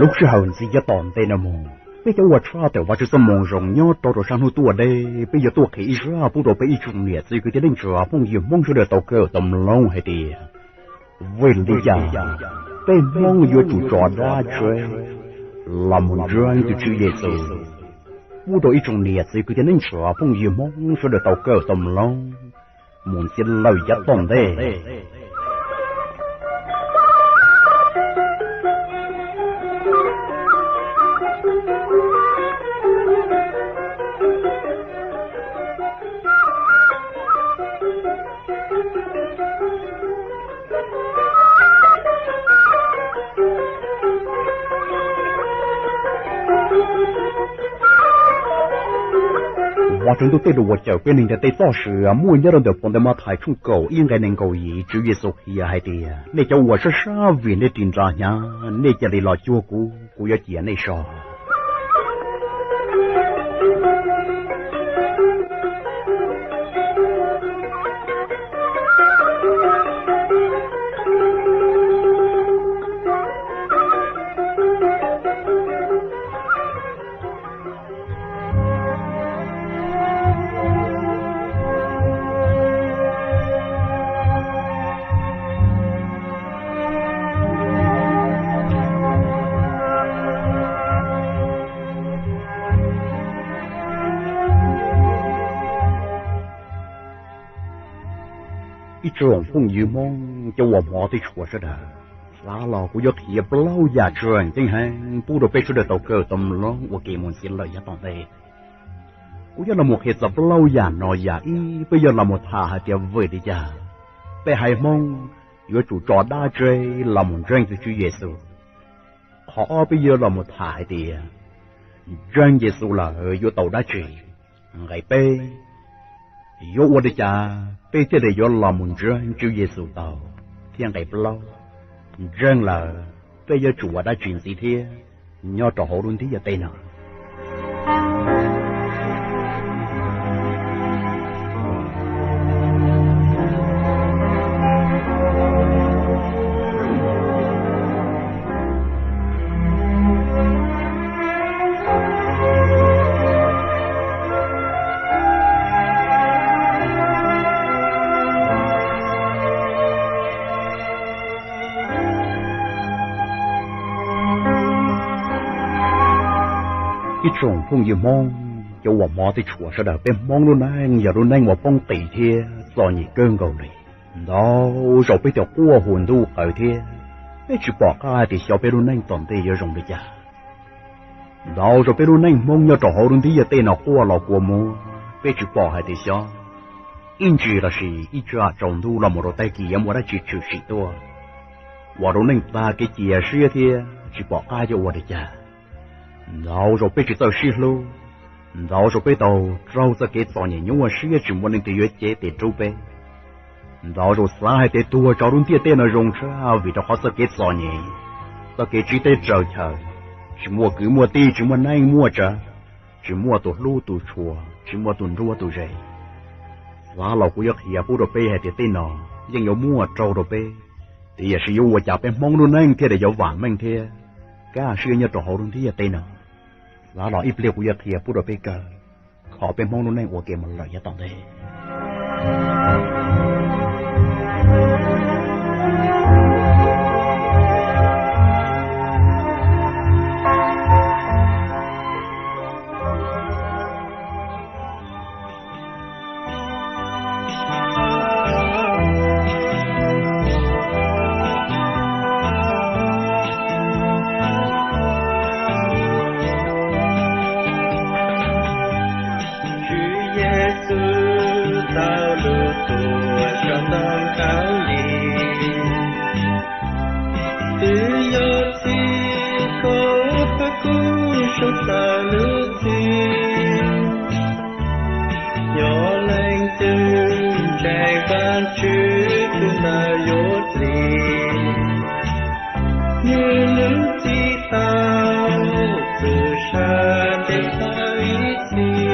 Lub sij hawm ntxiv yav tom ntej no mus, peb cov uas tshaj tawm Vajtswv txoj moo zoo nyob rau rau sab hnub tuaj deb, peb yuav tuaj qhia ib zaj pub rau peb ib tsoom niam txiv kwv tij neej tsa phooj ywg Hmoob sawv daws tau kawm tau mloog hais tias, vim li cas peb Hmoob yuav tsum tso dab tsi los mus ntseeg tus Tswv Yexus? Pub rau ib tsoom niam txiv kwv tij neej tsa phooj ywg Hmoob sawv daws tau kawm tau mloog mus txij lawm yav tom ntej. Vajtswv ntuj tej lus uas cawm peb neeg ntiaj teb txoj sia muaj nyob rau ntawm phau ntawv Mathais tshooj kaum ib nqe nees nkaum yim. Tswv Yexus qhia hais tias, nej cov uas sab sab vim nej ris nra hnyav, nej cia li los cuag kuv, kuv yuav cia nej so. Ib tsoom phooj ywg Hmoob cov uas hmov thiab tshua sawv daws, xav los kuv yuav qhia plaub yam tseem ceeb heev pub rau peb sawv daws tau kawm tau mloog ua ke mus txij lawm yav tom ntej. Kuv yuav los mus qhia txog plaub yam no. Yam ib, peb yuav los mus tham hais tias vim li cas peb haiv Hmoob yuav tsum tso dab tsi los mus ntseeg tus Tswv Yexus. Qhov ob, peb yuav los mus tham hais tias ntseeg Yexus lawm yuav tau dab tsi. Nqe peb, yuav ua li cas peb thiaj li yuav los mus ntseeg Tswv Yexus tau. Thiab nqe plaub, ntseeg lawm peb yuav tsum ua dab tsi ntxiv thiab nyob rau hauv lub ntiaj teb no. Ib tsoom phooj ywg Hmoob cov uas hmov thiab tshua sawv daws, peb Hmoob lub neej yog lub neej uas poob qis thiab txom nyem kawg nkaus li. Ntau zaus peb tau quaj hu ntuj qaws thiab peb tsis pom qab hais tias xyov peb lub neej tom ntej yuav zoo li cas. Ntau zaus peb lub neej Hmoob nyob rau hauv lub ntiaj teb no quaj los kua muag, peb tsis pom hais tias xyov ib ntsis los sis ib tsam tsaus ntuj los mus rau tag kis yuav muaj dab tsi tshwm sim tuaj, ua rau neej tag kev cia siab thiab tsis pom qab yuav ua li cas. Ntau zaus peb tsis txawj sib hlub, ntau zaus peb tau raug txoj kev txom nyem nyuaj siab tsis muaj leej twg yuav cev tes rub peb. Ntau zaus xav hais tias tuag tso lub ntiaj teb no zoo tshaj vim rau qhov txoj kev txom nyem, txoj kev tsiv teb raws chaw, tsis muaj kwv muaj tij, tsis muaj neej muaj tsav, tsis muaj tus hlub tus tshua, tsis muaj tus nruab tus ze. Xav los kuv yuav qhia pub rau peb hais tias tej no yeej yuav muaj raug rau peb, tiam sis yuav ua cas peb Hmoob lub neej thiaj li yuav vam meej thiab kaj siab nyob rau hauv lub ntiaj teb no. Xav los ib pliag kuv yuav qhia pub rau peb kawm, kho peb Hmoob lub neej ua ke mus lawm yav tom ntej. Tswv Yexus tau lug tuag rau ntawm khaub lig, twb yog txij koj pab kuv suav tawm lub txim. Nyob leej twg ntseeg Vaajtswv tus ntawd yuav dim, nwg lub txim tau txug sab ntev tau ib txhis.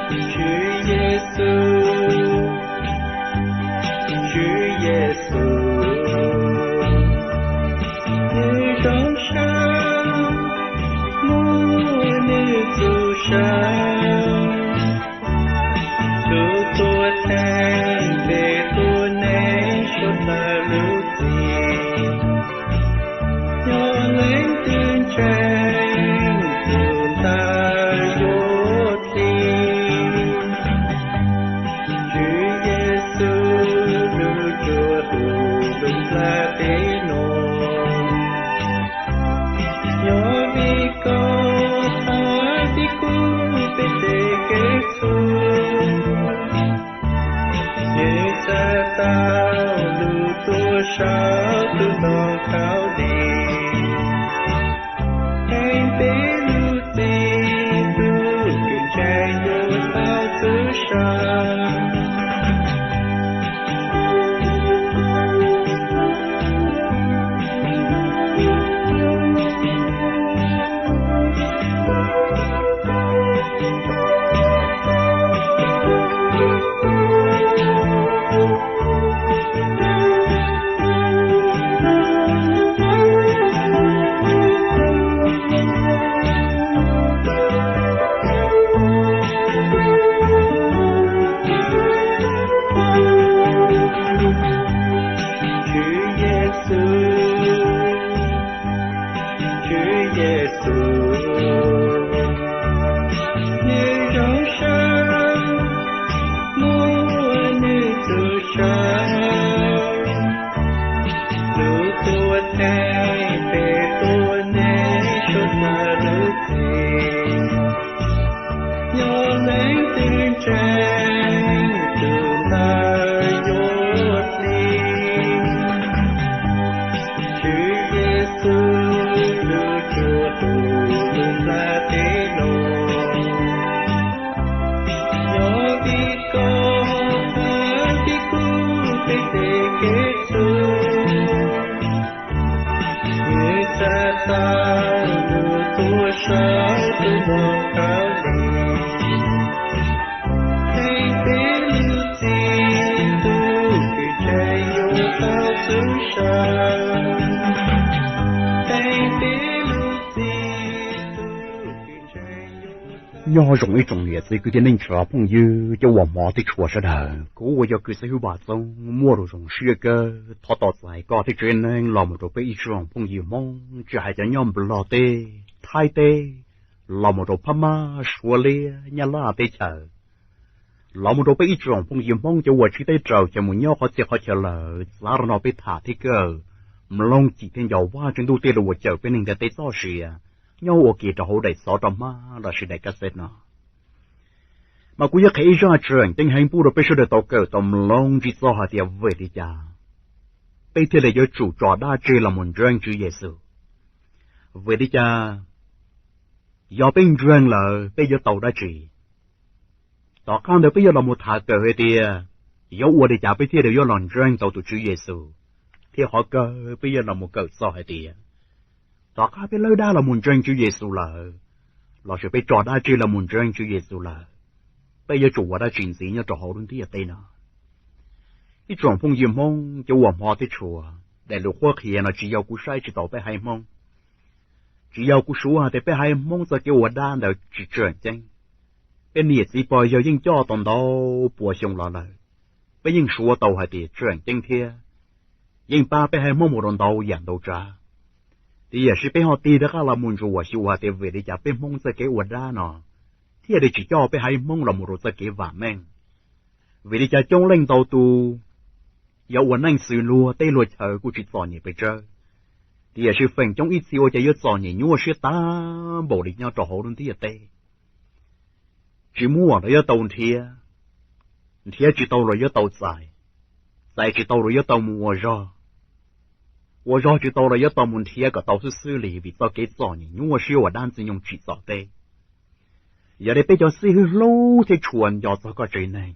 Tswv Yexus, Tswv Yexus, nwg sawv, tus tuaj theej peb tuaj neej suav tawg lub txim, nyob leej twg ntseeg tus ntawd yuav dim. Tswv Yexus lub ntsej muag hu lub nplaj teb no, yog vim koj hais tias kuv peb tej kev txhaum, nws txhais tau lub tuaj sau tus ntoo khaub lig, theej peb lub txim, tus kws ntseeg yuav tau txhawb sai. Tswv Yexus, Tswv Yexus, nws zoo sav, muaj nws txhawb sai, lub tuaj theej peb tuaj neej suav tawg lub txim, yog leej twg ntseeg tus ntawd yuav dim. Tswv Yexus lub ntsej muag hu lub nplaj teb no, yog vim koj hais tias kuv peb tej kev txhaum, nws txhais tau lub tuaj sau tus ntoo khaub lig, theej peb lub txim, tus kws ntseeg yuav tau txhawb sai, theej peb lub txim, tus kws ntseeg yuav tau. Nyob zoo ib tsoom niam txiv kwv tij neej tsa phooj ywg cov uas hmov thiab tshua sawv daws, kuv uas yog kws xib hwb Vam Txoob muaj lus zoo siab kawg thov tos txais koj thiab tsev neeg los mus rau peb ib tsoom phooj ywg Hmoob tsis hais cov nyob Nplog teb, Thaib teb, los mus rau Phab Mab, Suav, Liab, Nyab Laj teb chaws, los mus rau peb ib tsoom phooj ywg Hmoob cov uas tsib teb rau chaw mus nyob qhov txhia qhov chaw lawm, txav rau no peb tham thiab kawm, mloog cim thiab nco Vajtswv ntuj tej lus uas cawm peb neeg ntiaj teb txoj sia, nyob ua ke rau hauv daim xov rau hmab lossis daim cassette no. Mas kuv yuav qhia ib zaj tseem ceeb heev pub rau peb sawv daws tau kawm tau mloog tsis txog hais tias vim li cas peb thiaj li yuav tsum tso dab tseg los mus ntseeg Tswv Yexus. Vim li cas yog peb ntseeg lawm peb yuav tau dab tsi? Tom qab ntawd peb yuav los mus tham kawm hais tias yuav ua li cas peb thiaj li yuav los ntseeg tau tus Tswv Yexus, thiab qhov kawg peb yuav los mus kawm txog hais tias tom qab peb lawb dab los mus ntseeg Tswv Yexus lawm, lossis peb tso dab tseg los mus ntseeg Tswv Yexus lawm, peb yuav tsum ua dab tsi ntxiv nyob rau hauv lub ntiaj teb no. Ib tsoom phooj ywg Hmoob cov uas hmov thiab tshua, daim lus qhuab qhia no tsis yog kuv saib tsis taus peb haiv Hmoob, tsis yog kuv suav hais tias peb haiv Hmoob txoj kev ua dab ntawd tsis tseem ceeb. Peb niam txiv pog yawg yeej coj tau ntau pua xyoo los lawm, peb yeej suav tau hais tias tseem ceeb thiab yeej pab peb haiv Hmoob mus rau ntau yam ntau tsav. Tiam sis peb ho tig rov qab los mus ntsuas xyuas hais tias vim li cas peb Hmoob txoj kev ua dab no thiaj li tsis coj peb haiv Hmoob los mus rau txoj kev vam meej. Vim li cas coob leej ntau tus yog ua neej xws luag teb luag chaw kuj tsis txom nyem pes tsawg, tiam sis feem coob ib txhia ua cas yuav txom nyem nyuaj siab tag npaum li nyob rau hauv lub ntiaj teb. Tsis muaj los yuav tau nrhiav, nrhiav tsis tau los yuav tau txais, txais tsis tau los yuav tau mus ua zog, ua zog tsis tau los yuav tau mus nrhiav kom tau xwb xwb li vim txoj kev txom nyem nyuaj siab uas dab Ntxwg Nyoog tsim txom teb. Yog li peb cov xib hwb hlub thiab tshua nco txog koj tsev neeg,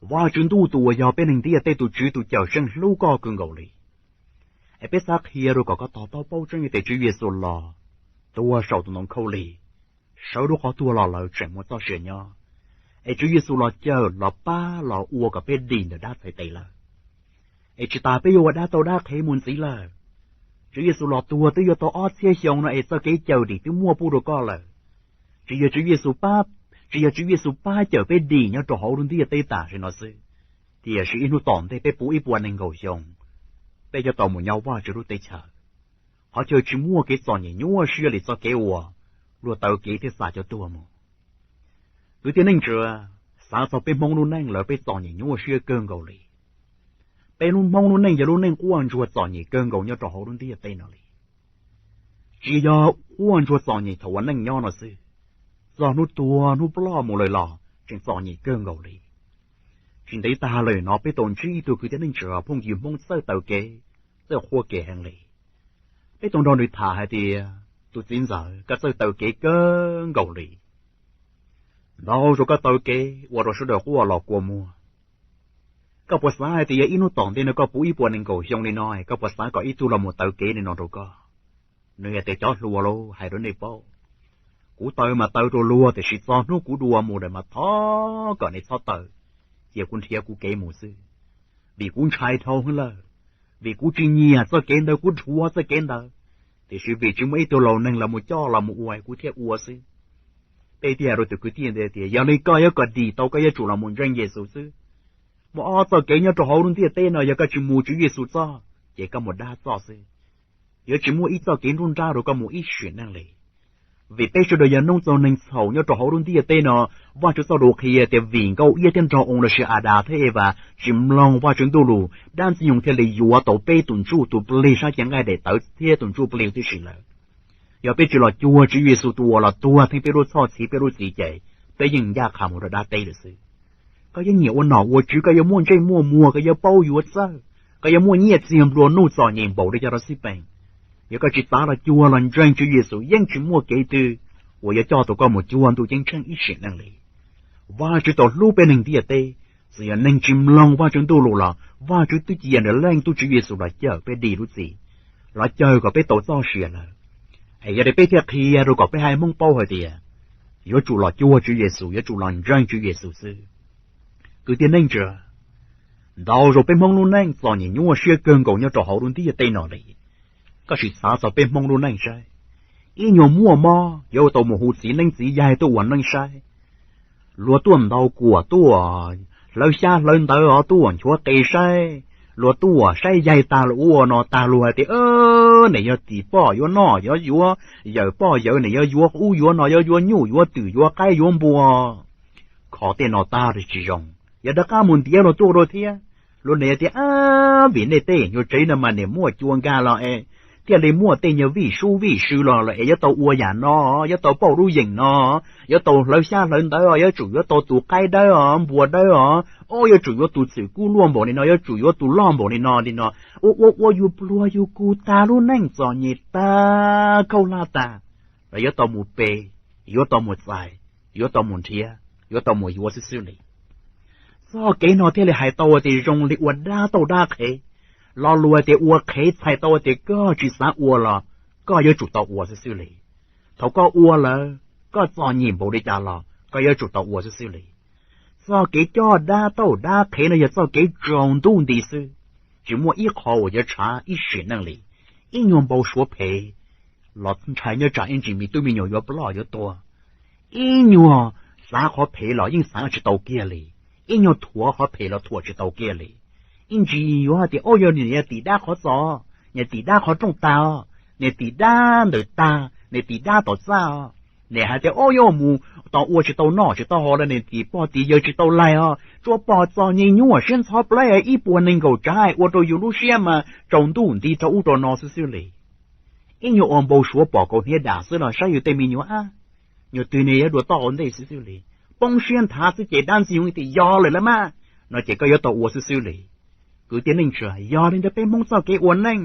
Vajtswv ntuj tus uas yog peb neeg ntiaj teb tus Tswv tus Cawmseej hlub koj kawg nkaus li. Es peb xav qhia rau kom koj to taub paub tseeb tias Tswv Yexus los tuag saum tus ntoo khaub lig, sawv lub qhov tuag los lawm tseem muaj txoj sia nyob. Es Tswv Yexus los cawm los pab los ua kom peb dim ntawm dab txhais tes lawm. Es tsis tas peb yuav ua dab tau dab qhev mus ntxiv lawm. Tswv Yexus los tuag twb yuav tau ob txhiab xyoo no es txoj kev cawm dim twb muaj pub rau koj lawm. Tsis yog Tswv Yexus pab, tsis yog Tswv Yexus pab cawm peb dim nyob rau hauv lub ntiaj teb tam sim no xwb, tiam sis ib hnub tom ntej peb puv ib puas nees nkaum xyoo, peb yuav tau mus nyob Vajtswv lub teb chaws, qhov chaw tsis muaj kev txom nyem nyuaj siab li txoj kev uas luag taw kev thiab xa cov tuag mus. Kwv tij neej tsa, xav txog peb Hmoob lub neej lawm peb txom nyem nyuaj siab kawg nkaus li. Peb lub Hmoob lub neej yog lub neej quaj ntsuag txom nyem kawg nkaus nyob rau hauv lub ntiaj teb no li. Tsis yog quaj ntsuag txom nyem thaum ua neej nyob no xwb, txog hnub tuag hnub ploj mus lawm los tseem txom nyem kawg nkaus li. Tsis ntev tag lawm no peb tau ntsib ib tug kwv tij neej tsa phooj ywg Hmoob txawj taw kev, txawj qhuab kev heev li. Peb tau nrog nws tham hais tias, tus txiv ntxawm, koj txawj taw kev kawg nkaus li. Ntau zaus koj taw kev ua rau sawv daws quaj los kua muag. Koj puas xav hais tias yog ib hnub tom ntej no koj puv ib puas nees nkaum xyoo li no, koj puas xav kom ib tug los mus taw kev li no rau koj? Nws hais tias, cov hluas lauj, hais rau nej paub, kuv taw mas taw rau luag, tiam sis txog hnub kuv dua mus lawm mas thov kom nej txhob taw, cia kuv nrhiav kuv kev mus xwb. Vim kuv ntshai dhau heev lawm, vim kuv tsis nyiam txoj kev ntawd, kuv dhuav txoj kev ntawd, tiam sis vim tsis muaj ib tug laus neeg los mus coj los mus ua kuv thiaj ua xwb. Peb thiaj hais rau tus kwv tij ntawd tias, yog li koj yuav kom dim tau koj yuav tsum los mus ntseeg Yexus xwb. Muaj ob txoj kev nyob rau hauv lub ntiaj teb no, yog koj tsis mus Tswv Yexus txoj, ces koj mus dab txoj xwb. Yuav tsis muaj ib txoj kev nruab nrab rau koj mus ib sim neej li. Vim peb sawv daws yog noob txaus neeg txhaum nyob rau hauv lub ntiaj teb no. Vajtswv txoj lus qhia tias vim Nkauj Iab thiab Nraug Oo los sis Adas thiab Evas tsis mloog Vajtswv ntuj lus, dab Ntxwg Nyoog thiaj li yuav tau peb tus ntsuj tus plig sab cev nqaij daim tawv thiab tus ntsuj plig tib si lawm. Yog peb tsis los cuag Tswv Yexus tus uas los tuag theej peb lub txhoj txhiv peb lub txim ces peb yeej ncaj qha mus rau dab teb lawm xwb. Koj yuav nyiam ua nom ua tswv, koj yuav muaj ntsej muaj muag, koj yuav paub yuav txawj, koj yuav muaj nyiaj txiag nplua nuj txom nyem npaum li cov rau xib peem, yog koj tsis xav los cuag los ntseeg Tswv Yexus yeej tsis muaj kev twg uas yuav coj tau koj mus cuag ntuj ceeb tsheej ib sim neej li. Vajtswv tau hlub peb neeg ntiaj teb, txawm yog neeg tsis mloog Vajtswv ntuj lus los Vajtswv twb cia nws leej tub Tswv Yexus los cawm peb dim lub txim, los cawm kom peb tau txoj sia lawm. Es yog li peb thiaj qhia rau kom peb haiv Hmoob paub hais tias yuav tsum los cuag Tswv Yexus, yuav tsum los ntseeg Tswv Yexus xwb. Kwv tij neej tsa, ntau zaus peb Hmoob lub neej txom nyem nyuaj siab kawg nkaus nyob rau hauv lub ntiaj teb no li. Koj sim xav txog peb Hmoob lub neej saib, ib nyuag muaj mob yuav tau mus hu txiv neeb txiv yaig tuaj ua neeb saib. Luag tuaj ntaus kuam tuaj hlawv xyab hlawv ntawv os, tuaj nchuav qe saib. Luag tuaj saib yaig tag los ua no tag luag hais tias, nim yog tim poj yuav noj yuav yuav, yawm poj yawm nim yog yuav ub yuav no, yuav yuav nyuj yuav twm yuav qaib yuav npua. Kho tej no tag tsis zoo, yog rov qab mus ntiav luag tuaj rau thiab. Luag nim tias, ab, vim nej tej nyuag tsev no mas nim muaj cua nkag los es thiaj li muaj tej nyuag vij sub vij sw los lawm es yuav tau ua yam no, yuav tau pauj lub yeem no, yuav tau hlawv xyab hlawv ntawv os, yuav tsum yuav tau tus qaib dawb os, npua dawb os, o yuav tsum yuav tus txwm kub luaj npaum li no, yuav tsum yuav tus loj npaum li no li no. Ua ua ua yus pluag yus kug tag, lub neej txom nyem tag, khaub hlab tag, los yuav tau mus pe, yuav tau mus txais, yuav tau mus nrhiav, yuav tau mus yuav xwb xwb li. Txoj kev no thiaj li hais tau tias zoo li ua dab tauj dab qhev. Lo lus tias ua qhev txhais tau tias koj tsis xav ua los koj yuav tsum tau ua xwb xwb li. Thaum koj ua lawm, koj txom nyem npaum li cas los koj yuav tsum tau ua xwb xwb li. Txoj kev coj dab tauj dab qhev no yog txoj kev tsaus ntuj nti xwb, tsis muaj ib qho uas yuav tshav ib sim neej li. Ib nyuag npau suav phem los ntshai nyob tsam ib ntsis me tub me nyuam yuav ploj yuav tuag. Ib nyuag xav qhov phem los yeej xav tsis tau kiag li, ib nyuag thuam qhov phem los thuam tsis tau kiag li. Ib ntsis yuav hais tias, o, yog nim yog tim dab qhov txos, nim tim dab qhov rooj tag, nim tim dab ntawm tag, nim tim dab tom txaj, nim hais tias, o, yuav mus tau ua tsis tau noj tsis tau haus lawm, nim tim pog tim yawg tsis tau laig os, tsuas pom txom nyem nyuaj siab ntxhov plab ib puas nees nkaum tsav ua rau yus lub siab mas tsaus ntuj nti rau ub rau no xwb xwb li. Ib nyuag ua npau suav pom kaus hniav dam xwb los saib yus tej me nyuam, nyuag twg nim yuav dua toj ua ntej xwb xwb li. Poob siab nthav xwb ces dab ntxwg nyoog tias yog lawm las mas, no ces koj yuav tau ua xwb xwb li. Kwv tij neej tsa, yog li ntawd peb Hmoob txoj kev ua neej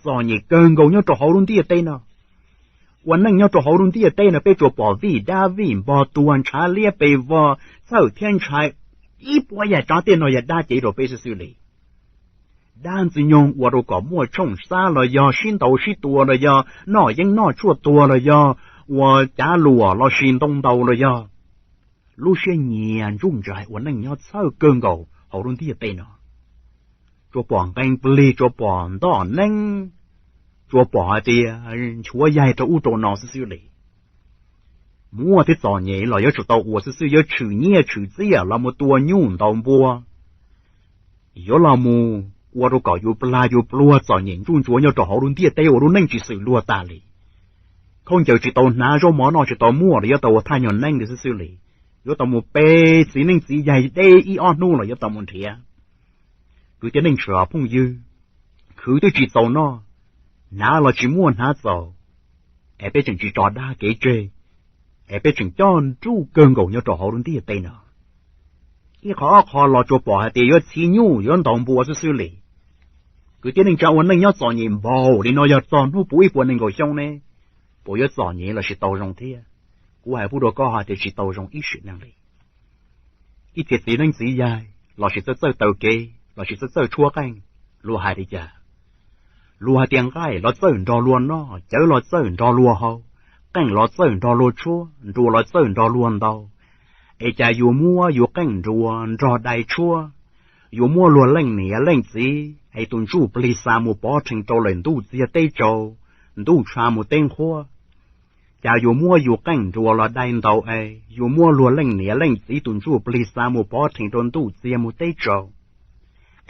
txom nyem kawg nkaus nyob rau hauv lub ntiaj teb no. Ua neej nyob rau hauv lub ntiaj teb no peb tsuas pom vij dab vij npog tuag ntshav liab pes vog txhawj thiab ntshai, ib puas yam tsav tej no yog dab cev rau peb xwb xwb li. Dab ntxwg nyoog ua rau kom muaj tshooj xab los yog sib ntaus sib tua los yog noj yeeb noj tshuaj tuag los yog ua cav luam los sis ntoo ntaus los yog lub siab nyias ntsuj ntsais ua neej nyob txhawj kawg nkaus hauv lub ntiaj teb no. Tsuas pom nqee plig, tsuas pom ntoj neeb, tsuas pom hais tias nchuav yaig rau ub rau no xwb xwb li. muaj thiab txom nyem los yuav tsum tau ua xwb xwb, yuav tshwm nyiaj tshwm txiaj los mus tua nyuj ntaus npua, yuav los mus ua rau kom yus plag yus pluag txom nyem ntsuj ntsuav nyob rau hauv lub ntiaj teb ua lub neej tsis xws luag tas li. Khaub ncaws tsis tau hnav, zaub mov noj tsis tau muaj los yuav tau ua thaj nyuag neej li xwb xwb li. Yuav tau mus pe txiv neej txiv yaig deb ib ob hnub los yuav tau mus nrhiav. Kwv tij neej tsa phooj ywg, khwv twb tsis txaus noj, hnav los tsis muaj hnav txaus, es peb tseem tsis tso dab kev tseg, es peb tseem coj nruj kawg nkaus nyob rau hauv lub ntiaj teb no. Ib qho ob qho los tsuas pom hais tias yuav txhiv nyuj yuav ntaus npua xwb xwb li. Kwv tij neej tsa ua neej nyob txom nyem npaum li no yog txog hnub puv ib puas nees nkaum xyoo ne, puas yuav txom nyem lossis tau zoo thiab? Kuv hais pub rau koj hais tias tsis tau zoo ib sim neej li. Ib txhia txiv neej txiv yaig lossis txawj txawj taw kev lossis txawj txawj tshuab qeej, luag hais li cas? Luag hais tias nqaij los txawj nrog luag noj, cawv los txawj nrog luag haus, qeej los txawj nrog luag tshuab, nruas los txawj nrog luag ntaus. Es cas yuav muab yus qeej nruas nrog dai tshuab, yuav muab luag leej niam leej txiv es tus ntsuj plig xa mus pov rhees rau lawm ntuj txiag teb tsaus, ntuj tsha mus teb nqhuab? Cas yuav muab yus qeej nruas los dai ntaus es yuav muab luag leej niam leej txiv tus ntsuj plig xa mus pov rhees rau ntuj txiag mus teb tsaus?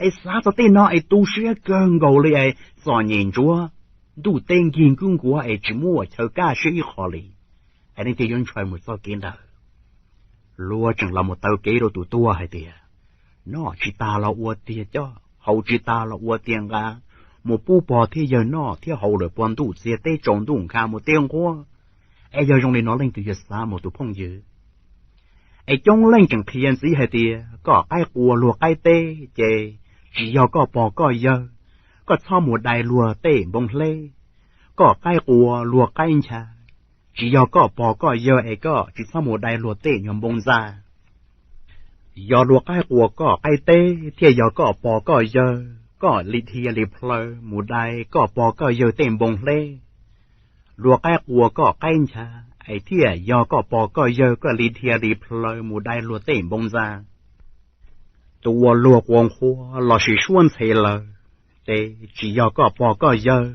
Es xav txog tej no es tu siab kawg nkaus li es txom nyem ntsuav, ntuj teb nkig nkub nkuav es tsis muaj chaw kaj siab ib qho li. Es leej twg yuav ntshaw mus txoj kev ntawd? Luag tseem los mus taw kev rau tus tuag hais tias, noj tsis tas los ua tiag coj, haus tsis tas los ua tiag nqa, mus pub pog thiab yawg noj thiab haus lawm puag ntuj txiag teb tsaus ntuj nkha mus teb nqhuab. Es yog zoo li no leej twg yuav xav mus tus phooj ywg? Es coob leej tseem qhia ntxiv hais tias koj qaib qua luag qaib teb ces tsis yog koj pog koj yawg, koj txhob mus dai luag tej npoo hleb. Koj qaib qua luag qaib ncha, tsis yog koj pog koj yawg es koj tsis txhob mus dai luag tej nyuag npoo ntxa. Yog luag qaib qua koj qaib teb thiaj yog koj pog koj yawg, koj li dhia li plhaw mus dai koj pog koj yawg tej npoo hleb. Luag qaib qua koj qaib ncha, es thiaj yog koj pog koj yawg koj li dhia li plhaw mus dai luag tej npoo ntxa. Tus uas luag qua nqhuav lossis suab ntxhe lawm, ces tsis yog koj pog koj yawg.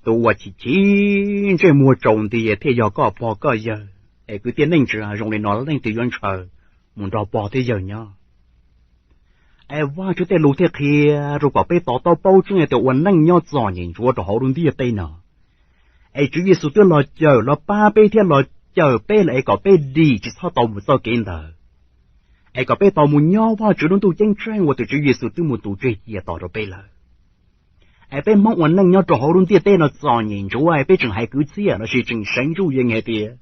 Tus uas chim chim ntsej muag tsaus nti thiaj yog koj pog koj yawg. Es kwv tij neej tsa, zoo li no leej twg yuav ntshaw mus nrog pog thiab yawg nyob? Es Vajtswv tej lus thiaj qhia rau kom peb to taub paub tseeb tias ua neej nyob txom nyem ntsuav rau hauv lub ntiaj teb no. Es Tswv Yexus twb los cawm los pab peb thiab los cawm peb lawm es kom peb dim tsis txhob tau mus txoj kev ntawd. Es kom peb tau mus nyob Vajtswv lub ntuj ceeb tsheej uas tus Tswv Yexus twb mus tu tseg cia tos rau peb lawm. Es peb Hmoob ua neej nyob rau hauv lub ntiaj teb no txom nyem ntsuav, peb tseem hais kwv txhiaj lossis tseem seev ntsuj yees hais tias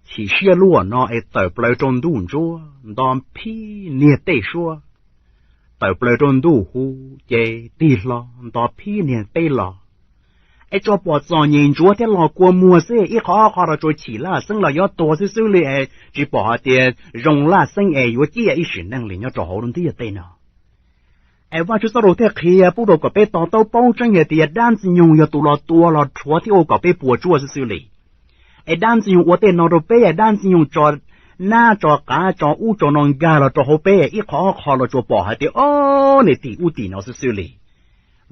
chim siab luaj no es tawm plaws rau ntuj ntsuab nto phib niag tej suab, tawm plaws rau ntuj huv ces tig hlo nto phib niag teb los. Es tsuas pom txom nyem ntsuav thiab los kua muag xwb, ib qho ob qho los tsuas chim laj xeeb los yuav tuag xwb xwb li es tsis pom hais tias zoo laj xeeb es yuav ciaj ib sim neej li nyob rau hauv lub ntiaj teb no. Es Vajtswv txoj lus thiaj qhia pub rau kom peb to taub paub tseeb hais tias dab ntxwg nyoog yog tus los tua los rhuav thiab ua kom peb puas tsuaj xwb xwb li. Es dab ntxwg nyoog ua tej no rau peb, es dab ntxwg nyoog tso nab tso qav tso ub tso no nkag los rau hauv peb, ib qho ob qho los tsuas pom hais tias o, niam tim ub tim no xwb xwb li.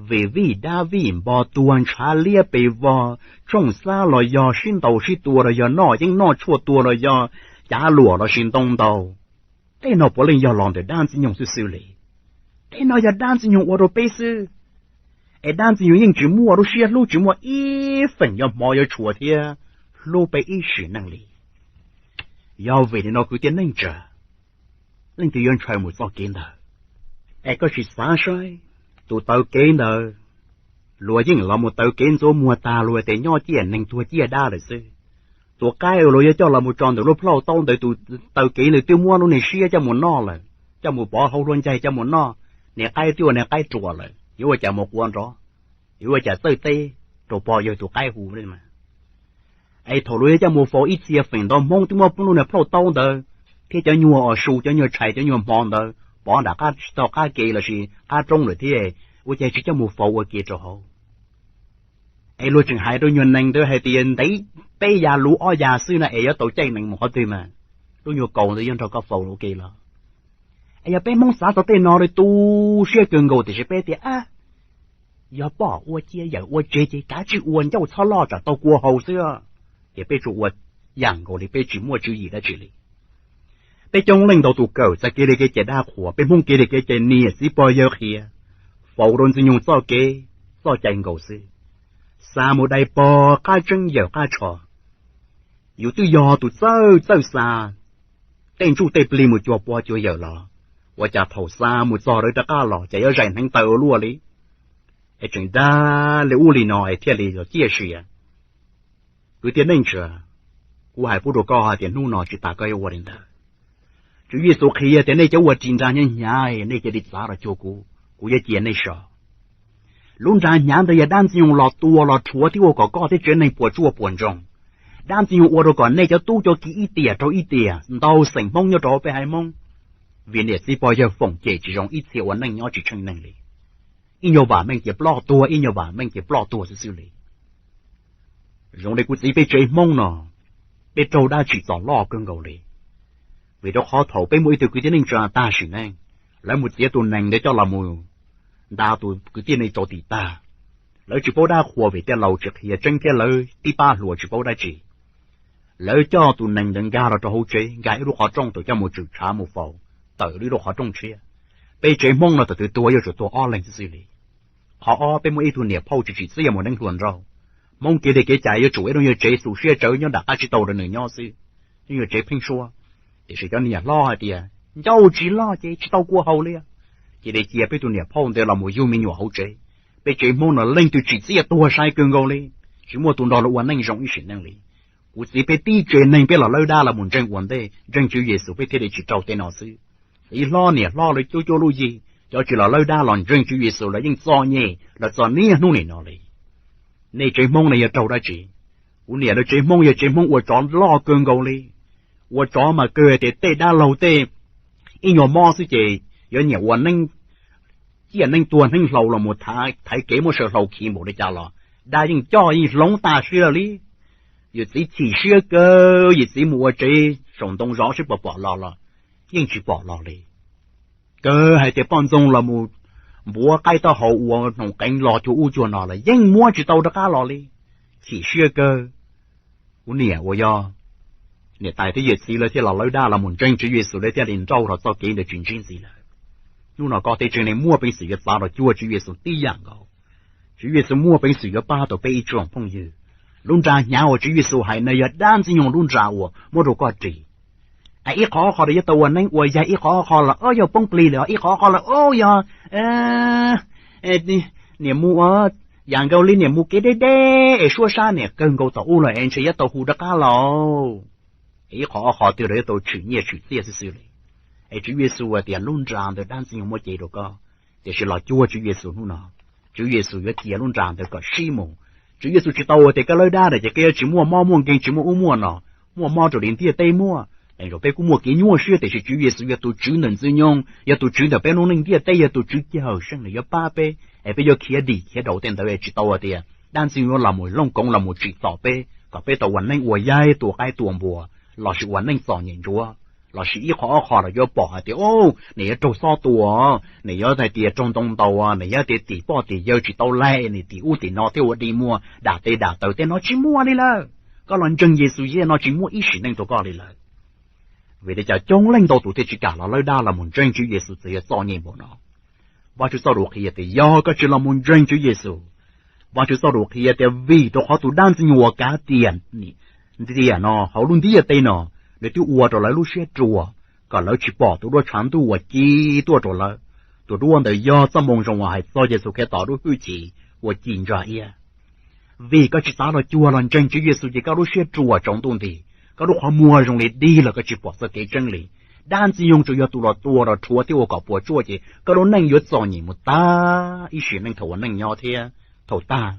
Vim vij dab vij npog tuag ntshav liab pes vog, tshooj xab los yog sib ntaus sib tua los yog noj yeeb noj tshuaj tua los yog cav luam lossis ntoo ntaus. Tej no puav leej yog los ntawm dab ntxwg nyoog xwb xwb li. Tej no yog dab ntxwg nyoog ua rau peb xwb. Es dab ntxwg nyoog yeej tsis muaj lub siab hlub, tsis muaj ib feem yuav hmov yuav tshua thiab hlub peb ib sim neej li. Yog vim li no kwv tij neej tsa, leej twg yuav ntshaw mus txoj kev ntawd? Es koj sim xav saib, tus taw kev ntawd, luag yeej los mus taw kev ntxuav muag tag luag tias nyob ciaj neeg tuag ciaj dab lawm xwb. Tus qaib uas luag yuav coj los mus tso ntawm lub plhaub taub ntawd, tus taw kev ntawd twb muab lub niag siab coj mus noj lawm, coj mus pov hauv hlua ncaig coj mus noj, niag qaib twb ua niag qaib ruam lawm, yuav ua cas mus qua nrov, yuav ua cas txawj teb rau pog yawg tus qaib hu. Es thaum luag yuav coj mus faus ib txhia feem ntau Hmoob twb muab lub niag plhaub taub ntawd thiab cov nyuag os su, cov nyuag tshais, cov nyuag hmo ntawd pov nram qab tau qab ke lossis qab roob lawm thiab, ua cas tsis coj mus faus ua ke rau hauv? Es luag tseem hais rau nyuag nees ntawd hais tias ntev peb ya luv ob ya xwb na es yuav tau caij nees mus qhov twg mas, lub nyuag kaus ntawd yuav nrog koj faus ua ke los? Es yog peb Hmoob xav txog tej no li tu siab kawg nkaus tiam sis peb tias a, yog poj ua cia yawm ua tseg ces kav tsij ua ncauj txhob loj tsam tau kua haus xwb. ces peb tsuas ua yam nkaus li peb tsis muaj tswv yim dab tsi li. Peb coob leej ntau tus kawm txog kev li kev cai dab qhuas, peb Hmoob kev li kev cai niam txiv pog yawg qhia, faus rau Ntxwg Nyoog txoj kev, txoj cai nkaus xwb. Xa mus dai pog qab tseeb yawm qab tsho. Yus twb yog tus txawj txawj xa tej ntsuj tej plig mus cuag pog cuag yawm los, ua cas thaum xa mus txog lawv rov qab los ces yuav zais hneev taw ua luaj li. Es tseem dag li ub li no es thiaj li los ciaj sia. Kwv tij neej tsa, kuv hais pub rau koj hais tias hnub no tsis tas koj yuav ua li ntawd. Tswv Yexus qhia tias nej cov uas ris nra hnyav hnyav, nej cia li txav los cuag kuv, kuv yuav cia nej so. Lub nra hnyav ntawd yog dab Ntxwg Nyoog los tua los rhuav thiab ua kom koj thiab tsev neeg puas tsuaj puas ntsoog. Dab Ntxwg Nyoog ua rau kom nej cov tub cov ki ib tiam rau ib tiam ntau xeem Hmoob nyob rau peb haiv Hmoob, vim niam txiv pog yawg foom cem tsis zoo ib txhia ua neej nyob tsis tsheej neeg li. Ib nyuag vam meej ces ploj tuag, ib nyuag vam meej ces ploj tuag xwb xwb li. Zoo li kuv txiv peb tsev Hmoob no, peb raug dab tsim txom loj kawg nkaus li. Vim rau qhov thaum peb muaj ib tug kwv tij neej tsa tag sim neej, lawv mus txiav tus nees ntawd coj los mus nta tus kwv tij neej rau tim tag. Lawv tsis paub dab qhuas vim tej laus tsis qhia tseeb thiab lawv tib pab hluas tsis paub dab tsi. Lawv coj tus nees ntawd nkag los rau hauv tsev, nkag ib lub qhov rooj tawm coj mus tswm tshav mus faus tawm ib lub qhov rooj tshiab. Peb tsev Hmoob no thaum twg tuag yuav tsum tuag ob leeg xwb xwb li. Qhov ob, peb muaj ib tug niam phauj tsis tsim txiaj mus neeb hluas nraug. Hmoob kev li kev cai yuav tsum ib lub nyuag tsev xus siab tsawv nyob nram qab tsib taug rau nws nyob xwb, ib nyuag tsev pheeb suab. Tiam sis cov niam hlob hais tias ncauj tsis loj ces tsis tau kua haus li, cia li cia peb tus niam phauj ntawd los mus yug me nyuam hauv tsev. Peb tsev Hmoob no leej twg tsim txiaj tuag sai kawg nkaus li, tsis muaj tus nrog luag ua neej zoo ib sim neej li. Kuv txiv peb tib tsev neeg peb los lawb dab los mus ntseeg ua ntej, ntseeg Tswv Yexus peb thiaj li tsis raug tej no xwb. Txiv hlob niam hlob lawv cuab cuab lub yig, cov tsis los lawb dab los ntseeg Tswv Yexus los yeej txom nyem los txog niaj hnub nim no li. Nej tsev Hmoob no yuav raug dab tsi? Kuv niam lawv tsev Hmoob yog tsev Hmoob ua tsov loj kawg nkaus li. Ua tsov mas kawg tias tej dab laug tej ib nyuag mob xwb ces yuav nyiam ua neeb, ciaj neeb tuag neeb hlau los mus thaiv kev muab saw hlau khi npaum li cas los dab yeej coj yeej hloov tas siab lawm li. Yawm txiv chim siab kawg, yawm txiv mus ua tsev saum ntoo zov seb puas pom los los yeej tsis pom los li. Kawg hais tias poj ntxoog los mus npuav qaib taub hau ua hnoos qeev los cuag ub cuag no los yeej muab tsis tau rov qab los li. Chim siab kawg. Kuv niam uas yog niam tais thiab yawm txiv lawv thiaj los lawb dab los mus ntseeg Tswv Yexus, lawv thiaj li nrauj los txoj kev ntawd tsis ntsib ntxiv lawm. Hnub no koj thiab tsev neeg muaj peev xwm yuav txav los cuag Tswv Yexus tib yam nkaus. Tswv Yexus muaj peev xwm yuav pab tau peb ib tsoom phooj ywg. Lub nra hnyav uas Tswv Yexus hais no yog dab Ntxwg Nyoog lub nra uas muab rau koj ris. Es ib qho ob qho los yuav tau ua neeb ua yaig, ib qho ob qho los o yog poob plig lawm, ib qho ob qho los o yog niam mus ua yam nkaus li niam mus kev deb deb es suab sab niam kawg nkaus thaum ub los es ntshe yuav tau hu rov qab lauj. Es ib qho ob qho twg los yuav tau tshwm nyiaj tshwm txiaj xwb xwb li. Es Tswv Yexus hais tias lub nra ntawd dab Ntxwg Nyoog muab cev rau koj, tiam sis los cuag Tswv Yexus hnub no, Tswv Yexus yuav cia lub nra ntawd kom sib mus. Tswv Yexus tsis tau hais tias koj lawb dab lawm ces koj yuav tsis muaj mob muaj nkeeg, tsis muaj ub muaj no, muaj mob raws li ntiaj teb muaj. Leej zaum peb kuj muaj kev nyuaj siab tiam sis Tswv Yexus yog tus Tswv ntawm Ntxwg Nyoog, yog tus Tswv ntawm peb lub neej ntiaj teb, yog tus Tswv cawm seej, nws yuav pab peb es peb yuav khiav dim khiav daus tej ntawd. Tsis tau hais tias dab Ntxwg Nyoog los mus looj koov los mus tsim txom peb kom peb tau ua neej ua yaig, tua qaib tua npua, lossis ua neej txom nyem ntsuav, lossis ib qho ob qho los yuav pom hais tias o, nws yuav raug xob tua, nws yuav hais tias raug ntoo ntaus, nws yuav tias tim poj tim yawg tsis tau laig, nws tim ub tim no thiab ua dig muag dam tes dam taw, tej no tsis muaj li lawm. Koj los ntseeg Yexus ziag no tsis muaj ib sim neej rau koj li lawm. Vim li cas coob leej ntau tus thiaj tsis kam los lawb dab los mus ntseeg Tswv Yexus txawm yog txom nyem npaum no? Vajtswv txoj lus qhia tias yog koj tsis los mus ntseeg Tswv Yexus, Vajtswv txoj lus qhia tias vim rau qhov tus dab Ntxwg Nyoog uas kav tiam ntiam no hauv lub ntiaj teb no, nws twb ua rau lawv lub siab ruam, kom lawv tsis pom tus duab tshav ntuj uas ci tuaj rau lawv. Tus duab ntawd yog txoj moo zoo uas hais txog Yexus Khetos lub hwj chim uas ci ntsa iab. Vim koj tsis xav los cuag los ntseeg Tswv Yexus ces koj lub siab ruam tsaus ntuj nti, koj lub qhov muag zoo li dig los koj tsis pom txoj kev tseeb li. Dab Ntxwg Nyoog tsuas yog tus los tua los rhuav thiab ua kom puas tsuaj ces koj lub neej yuav txom nyem mus tag ib sim neej thaum ua neej nyob thiab thaum tag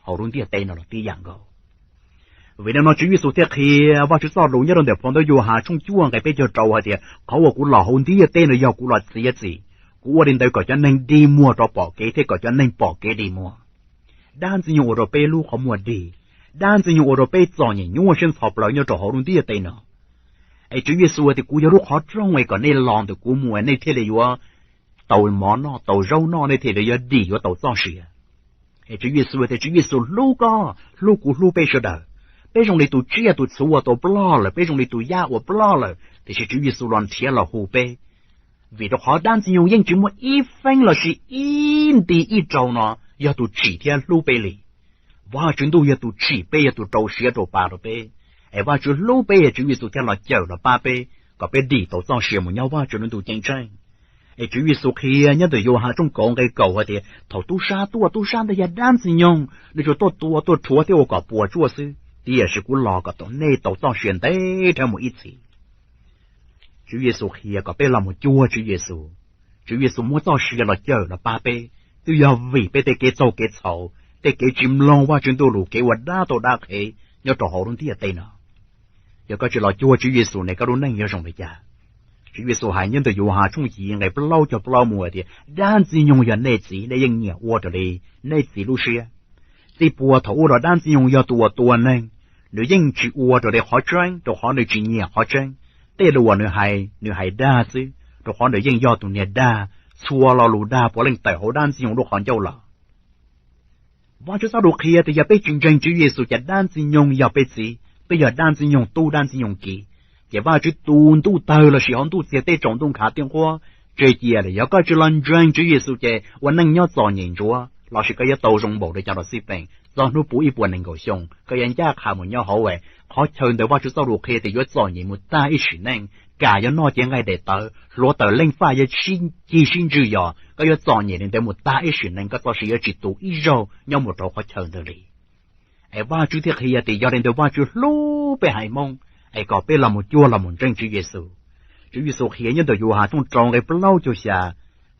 hauv lub ntiaj teb no los tib yam nkaus. Vim li no Tswv Yexus thiaj qhia Vajtswv txoj lus nyob rau ntawm phau ntawv Yauhas tshooj cuaj nqe peb caug rau hais tias qhov uas kuv los hauv ntiaj teb no yog kuv los txiav txim, kuv ua li ntawd kom cov neeg dig muag rov pom kev thiab kom cov neeg pom kev dig muag. Dab Ntxwg Nyoog ua rau peb lub qhov muag dig, dab Ntxwg Nyoog ua rau peb txom nyem nyuaj siab ntxhov plaws nyob rau hauv lub ntiaj teb no. Es Tswv Yexus tias kuv yog lub qhov rooj es kom nej los ntawm kuv mus nej thiaj li yuav tau mov noj tau zaub noj, nej thiaj li yuav dim yuav tau txoj sia. Es Tswv Yexus tias Tswv Yexus hlub koj hlub kuv hlub peb sawv daws. Peb zoo li tus tsiaj tus txhu uas tau ploj lawm, peb zoo li tus yaj uas ploj lawm, tiam sis Tswv Yexus los nrhiav los hu peb. Vim rau qhov dab Ntxwg Nyoog yeej tsis muaj ib feeb lossis ib nti ib rau no yog tus tsim thiab hlub peb li. Vajtswv ntuj yog tus tsim peb, yog tus rau siab rau pa rau peb. Es Vajtswv hlub peb, Tswv Yexus thiaj los cawm los pab peb kom peb dim tau txoj sia mus nyob Vajtswv lub ntuj ceeb tsheej. Es Tswv Yexus qhia nyob ntawm Yauhas tshooj kaum nqe kaum hais tias thaum tub sab tuaj, tub sab ntawd yog dab Ntxwg Nyoog, nws tsuas tuaj tua, tuaj rhuav thiab ua kom puas tsuaj xwb, tiam sis kuv los kom tau nej tau txoj sia ntev dhawv mus ib txhis. Tswv Yexus qhia kom peb los mus cuag Tswv Yexus. Tswv Yexus muab txoj sia los cawm los pab peb, twb yog vim peb tej kev txaug kev txhaum, tej kev tsis mloog Vajtswv ntuj lus, kev ua dab tau dab qhev nyob rau hauv lub ntiaj teb no. Yog koj tsis los cuag Tswv Yexus ne, koj lub neej yuav zoo li cas? Tswv Yexus hais nyob ntawm Yauhas tshooj yim nqe plaub caug plaub mus hais tias dab Ntxwg Nyoog yog nej txiv, nej yeej nyiam ua raws li nej txiv lub siab. Txij puag thaum ub los dab Ntxwg Nyoog yog tus uas tua neeg, nws yeej tsis ua raws li qhov tseeb rau qhov nws tsis nyiam qhov tseeb. Tej lus uas nws hais, nws hais dag xwb rau qhov nws yeej yog tus niag dag, txhua lo lus dag puav leej tawm hauv dab Ntxwg Nyoog lub qhov ncauj los. Vajtswv txoj lus qhia tias yog peb tsis ntseeg Tswv Yexus ces dab Ntxwg Nyoog yog peb txiv, peb yog dab Ntxwg Nyoog tub dab Ntxwg Nyoog kiv. Ces Vajtswv tus ntuj tawg lossis hauv ntuj txiag teb tsaus ntuj nkhav tib nquab tseg cia lawm. Yog koj tsis los ntseeg Tswv Yexus ces ua neej nyob txom nyem ntsuav lossis koj yuav tau zoo npaum li cov los xij peem txog hnub puv ib puas nees nkaum xyoo, koj yuav ncaj qha mus nyob hauv qhov chaw ntawd Vajtswv txoj lus qhia tias yuav txom nyem mus tag ib sim neej, kam yuav noj cev nqaij daim tawv, hluav taws leej faj yuav sib cig sib ntswg yos, koj yuav txom nyem li ntawd mus tag ib sim neej, koj txoj sia yuav tsis tu ib zaug nyob mus rau qhov chaw ntawd li. Es Vajtswv thiaj qhia tias yog li ntawd Vajtswv hlub peb haiv Hmoob, es kom peb los mus cuag los mus ntseeg Tswv Yexus. Tswv Yexus qhia nyob ntawm Yauhas tshooj rau nqe plaub caug xya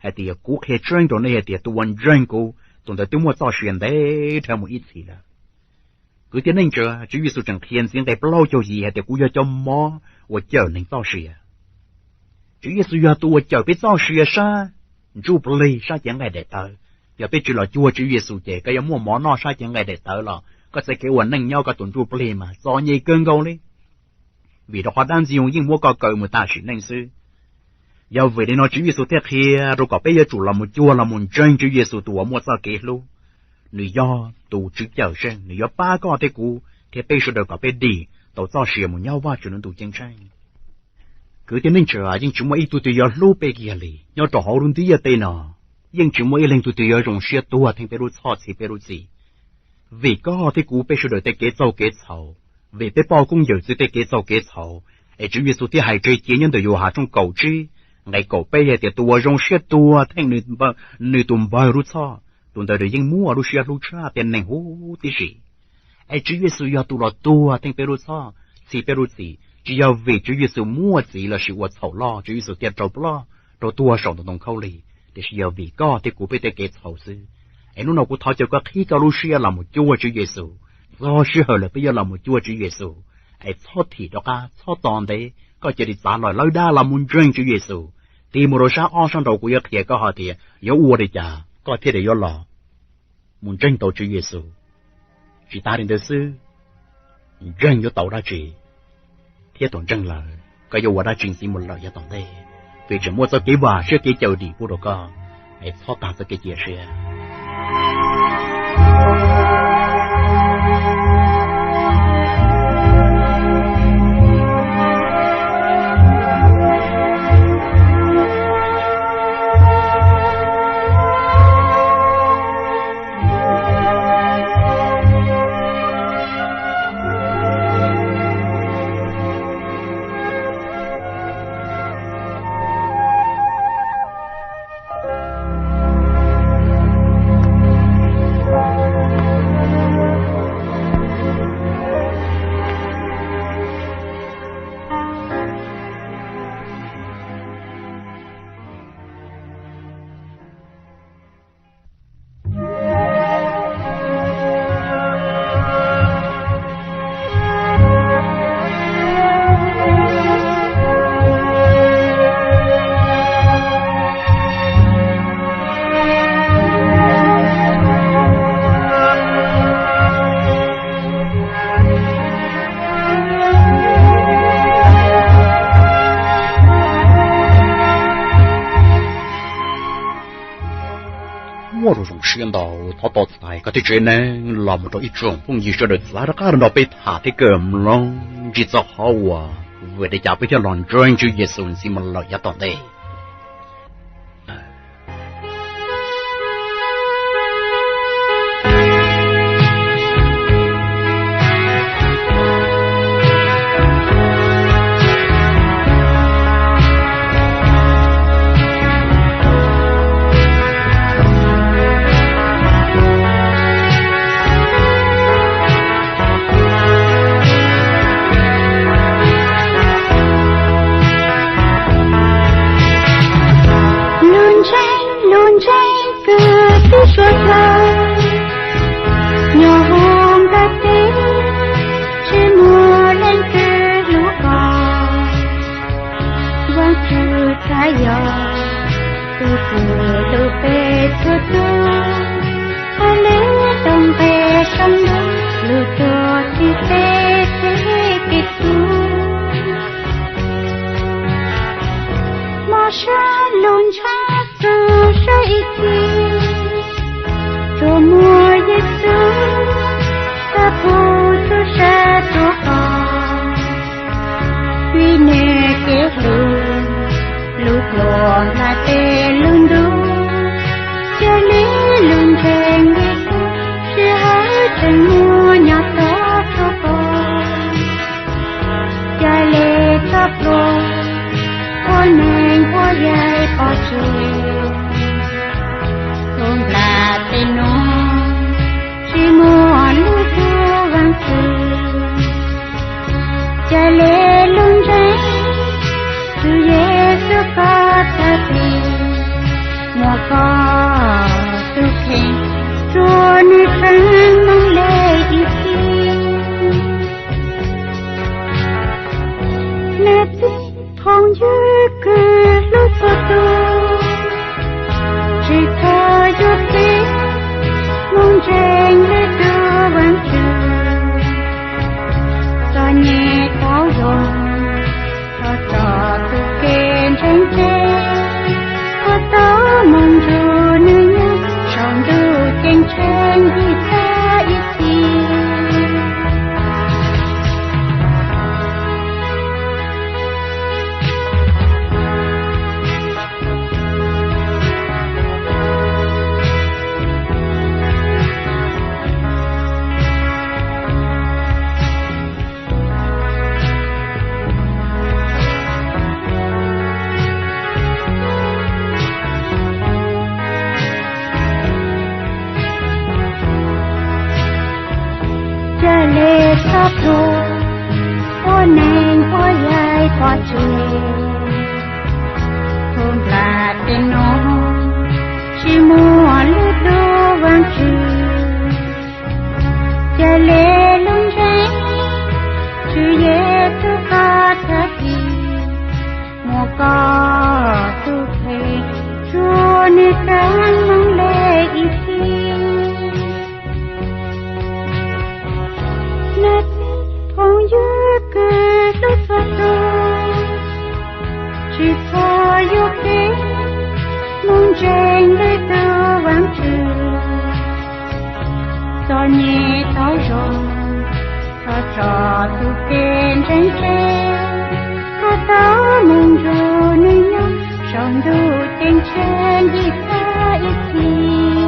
hais tias kuv qhia tseeb rau nej hais tias tus uas ntseeg kuv, tus ntawd twb muaj txoj sia ntev dhawv mus ib txhis lawm. Kwv tij neej tsa, Tswv Yexus tseem qhia ntxiv nqe plaub caug yim hais tias kuv yog cov mov uas cawm neeg txoj sia. Tswv Yexus yog tus uas cawm peb txoj sia sab ntsuj plig, sab cev nqaij daim tawv. Yog peb tsis los cuag Tswv Yexus ces koj yuav muaj mov noj sab cev nqaij daim tawv los koj txoj kev ua neej nyob koj tus ntsuj plig mas txom nyem kawg nkaus li. Vim rau qhov dab Ntxwg Nyoog yeej muab koj kaw mus tag sim neej xwb. Yog vim li no Tswv Yexus thiaj qhia rau kom peb yuav tsum los mus cuag los mus ntseeg Tswv Yexus tus uas muaj txoj kev hlub. Nws yog tus Tswv Cawmseej, nws yuav pab koj thiab kuv thiab peb sawv daws kom peb dim tau txoj sia mus nyob Vajtswv lub ntuj ceeb tsheej. Kwv tij neej tsa, yeej tsis muaj ib tug twg yuav hlub peb kiag li nyob rau hauv lub ntiaj teb no. Yeej tsis muaj ib leeg tug twg yuav zoo siab tuag theej peb lub txhoj txhiv peb lub txim. Vim koj thiab kuv peb sawv daws tej kev txaug kev txhaum, vim peb poj koob yawm txwv tej kev txaug kev txhaum, es Tswv Yexus thiaj hais tseg cia nyob ntawm Yauhas tshooj kaum tsib nqe kaum peb hais tias tus uas zoo siab tuag theej nws tus npawg lub txhoj, tus ntawd nws yeej muaj lub siab hlub tshaj tej neeg huv tib si. Es Tswv Yexus yog tus los tuag theej peb lub txhoj, txhiv peb lub txim, tsis yog vim Tswv Yexus muaj txiv lossis ua txhaum loj Tswv Yexus thiaj raug ploj, raug tuag saum ntoo khaub lig, tiam sis yog vim koj thiab kuv peb tej kev txhaum xwb. Es hnub no kuv thov caw koj qhib koj lub siab los mus cuag Tswv Yexus. Txog sij hawm lawm peb yuav los mus cuag Tswv Yexus. Es txhob thim rov qab, txhob tos ntev, koj cia li txav lawm lawb dab los mus ntseeg Tswv Yexus. Tig mus rau sab ob sab nraud kuv yuav qhia koj hais tias yuav ua li cas koj thiaj li yuav los mus ntseeg tau Tswv Yexus. Tsis tas li ntawd xwb, ntseeg yuav tau dab tsi, thiab thaum ntseeg lawm koj yuav ua dab tsi ntxiv mus lawm yav tom ntej, vim tseem muaj txoj kev vam siab kev cawm dim pub rau koj. Es txhob tag txoj kev cia siab. Sawv ntxov thov tos txais koj tej tsev neeg los mus rau ib tsoom phooj ywg sawv daws txav rov qab los nrog peb tham thiab kawm mloog ntsis txog qhov uas vim li cas peb thiaj los ntseeg Tswv Yexus ntxiv mus lawm yav tom ntej. Lub ntseeg, lub ntseeg kws tib suav dlawg, nyob hauv nplaj teb, tsis muaj leej twg hlub koj. Vaajtswv txhad yog tug kws hlub peb txhua tus, hab le tau nqe sau lug lug tuag txhij peb tej kev txhub. Mob sab lug ntshaav txug sab ib txhis, tsuas muaj Yexus txhad pum txug sab tuab qos. Vim nwg kev hlub, lug dluas nplaj teb lug ntuj, ca le lug ntseeg Yexus, sij hawm tseem muaj nyob tog rua koj. Ca le txhob pluag, ua neeg ua yaig pov tseg, tug nplaj teb nuav tsis muaj lub tug vaam txwv. Ca le lug ntseeg Tswv Yexus koj tag kis, muaj koj tug kheej, rua nwg txheeb moog le ib txhis. Nwg txib phooj ywg kws hlub txhua tug, tsis txhob yuam kev moog ntseeg le tug Vaajtswv. Txom nyem tau zoo, txhob tso tug kev ntseeg tseg, koj tau moog nrug nwg nyob saum ntuj ceeb tsheej ib tag ib txhis. Ca le txhob pluag, ua neeg ua yaig pov tseg, tug nplaj teb nuav tsis muaj lub tug Vaajtswv. Ca le lug ntseeg Tswv Yexus koj tag kis, muaj koj tug kheej, rua nwg txheeb moog le ib txhis. Nwg txib phooj ywg kws hlub txhua tug, tsis txhob yuam kev moog ntseeg le tug Vaajtswv. Txom nyem tau zoo, txhob tso tug kev ntseeg tseg, koj tau moog nrug nwg nyob saum ntuj ceeb tsheej ib tag ib txhis.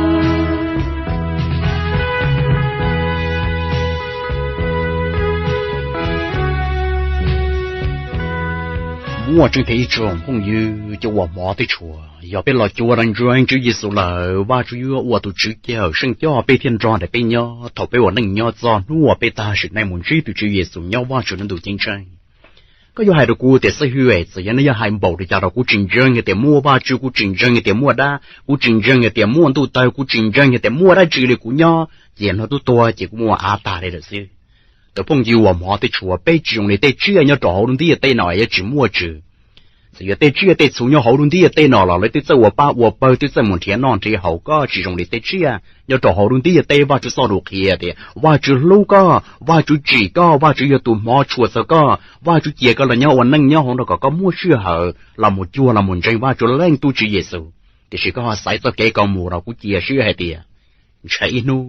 Muaj tseeb tiag ib tsoom phooj ywg cov uas hmov thiab tshua, yog peb los cuag rau ntseeg Tswv Yexus lawm, Vajtswv yuav ua tus Tswv Cawmseej coj peb thiab nrog nraim peb nyob thaum peb ua neej nyob txog hnub uas peb tag sim neej mus ntsib tus Tswv Yexus nyob Vajtswv lub ntuj ceeb tsheej. Koj yuav hais rau kuv tias xib hwb, txawm yog nej yuav hais npaum li cas los kuv tsis ntseeg hais tias muaj Vajtswv, kuv tsis ntseeg hais tias muaj dab, kuv tsis ntseeg hais tias muaj ntuj tawg, kuv tsis ntseeg hais tias muaj dab tsi li, kuv nyob ces hnub tuag ces kuv muaj av tag li lawm xwb. Tus phooj ywg uas hmov thiab tshua, peb tsis zoo li tej tsiaj nyob rau hauv lub ntiaj teb no yuav tsis muaj tswv. Txawm yog tej tsiaj tej txhu nyob hauv lub ntiaj teb no los lawv twb txawj ua pab ua pawg, twb txawj mus nrhiav noj nrhiav haus, koj tsis zoo li tej tsiaj nyob rau hauv lub ntiaj teb. Vajtswv txoj lus qhia tias Vajtswv hlub koj, Vajtswv tsim koj, Vajtswv yog tus hmov tshua txog koj, Vajtswv cia koj los nyob ua neej nyob hauv no kom koj muaj sij hawm los mus cuag los mus ntseeg Vajtswv leej tub Tswv Yexus. Tiam sis koj ho xaiv txoj kev ko mus los kuv cia siab hais tias ntshai ib hnub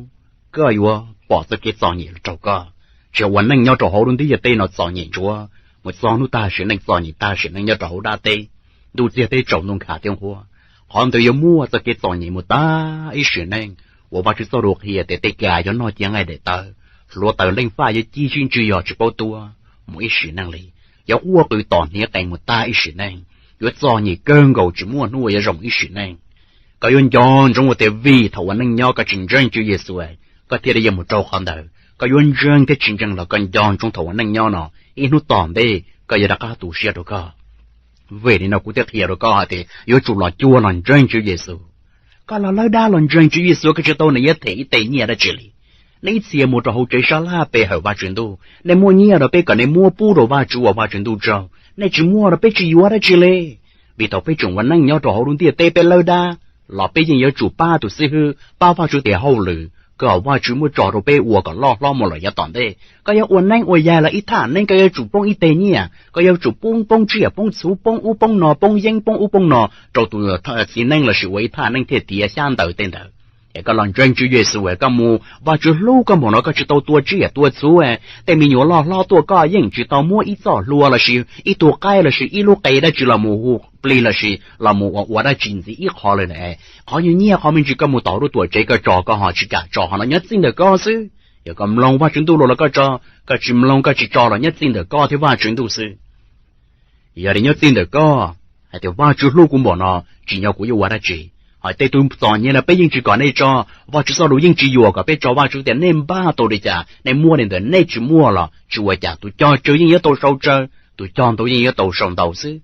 koj yuav pom txoj kev txom nyem los raug koj. Tsis yog ua neej nyob rau hauv lub ntiaj teb no txom nyem ntsuav, mus txog hnub tag sim neej txom nyem tag sim neej nyob rau hauv dab teb. Ntuj txiag teb tsaus ntuj nkhav thiab nqhuab, qhov ntawd yuav muaj txoj kev txom nyem mus tag ib sim neej. Uas Vajtswv txoj lus qhia tias tej kas yuav noj cia nqaij daim tawv, hluav taws leej faj yuav ci sib ntsig yog tsis paub tuag mus ib sim neej li. Yuav quaj qw tom hniav qees mus tag ib sim neej, yuav txom nyem kawg nkaus tsis muaj hnub uas yuav zoo ib sim neej. Koj yuav nco ntsoov ua tias vim thaum ua neej nyob koj tsis ntseeg Tswv Yexus, koj thiaj li yuav mus raug qhov ntawd. Koj yuav ntseeg thiab tsis ntseeg los koj nco ntsoov thaum ua neej nyob no, ib hnub tom ntej koj yuav rov qab tu siab rau koj. Vim li no kuv thiaj qhia rau koj hais tias yuav tsum los cuag los ntseeg Tswv Yexus. Koj los lawb dab los ntseeg Tswv Yexus koj tsis tau nws yuav them ib teg nyiaj dab tsi li. Nej ib txhia mus rau hauv tsev sab laj pe hawm Vajtswv ntuj, nej muaj nyiaj rau peb kom nej muab pub rau Vajtswv ua Vajtswv ntuj tsaug, nej tsis muaj rau peb tsis yuav dab tsi li. Vim thaum peb tseem ua neej nyob rau hauv lub ntiaj teb peb lawb dab los peb yeej yuav tsum pab tus xib hwb, pab Vajtswv tes hauj lwm kom Vajtswv muab tso rau peb ua kom loj hlob mus lawm yav tom ntej. Koj yuav ua neeb ua yaig los ib thaj neeb koj yuav tsum poob ib teg nyiaj, koj yuav tsum poob, poob tsiaj poob txhuv, poob ub poob no, poob yeeb poob ub poob no rau tus txiv neej lossis ua ib thaj neeb thiaj tiav xyab ntawv tej ntawd. Es koj los ntseeg Tswv Yexus es koj mus, Vajtswv hlub koj npaum no koj tsis tau tua tsiaj tua txhuv, tej me nyuam loj hlob tuaj koj yeej tsis tau muab ib txoj hlua lossis ib tug qaib lossis ib lub qe dab tsi los mus hu plig lossis los mus ua ua dab tsi ntxiv ib qho li lawm. Qhov nyuag nyiaj qhov me ntsis koj mus tom lub tuam tsev koj tso koj ho tsis kam tso ho los nyob txij ntawm koj xwb. Yog koj mloog Vajtswv ntuj los los koj tso, koj tsis mloog koj tsis tso los nyob txij ntawm koj thiab Vajtswv ntuj xwb. Yog li nyob txij ntawm koj hais tias Vajtswv hlub kuv npaum no, tsim nyog kuv yuav ua dab tsi? Hos tej tug txom nyem los peb yeej tsis kom nej tso, Vajtswv txoj lus yeej tsis yuam kom peb tso, Vajtswv tias nej npaj tau li cas nej muab li ntawd, nej tsis muaj los tsis ua cas, tus cog tsawg yeej yuav tau sau tsawg, tus cog ntau yeej yuav tau sau ntau xwb.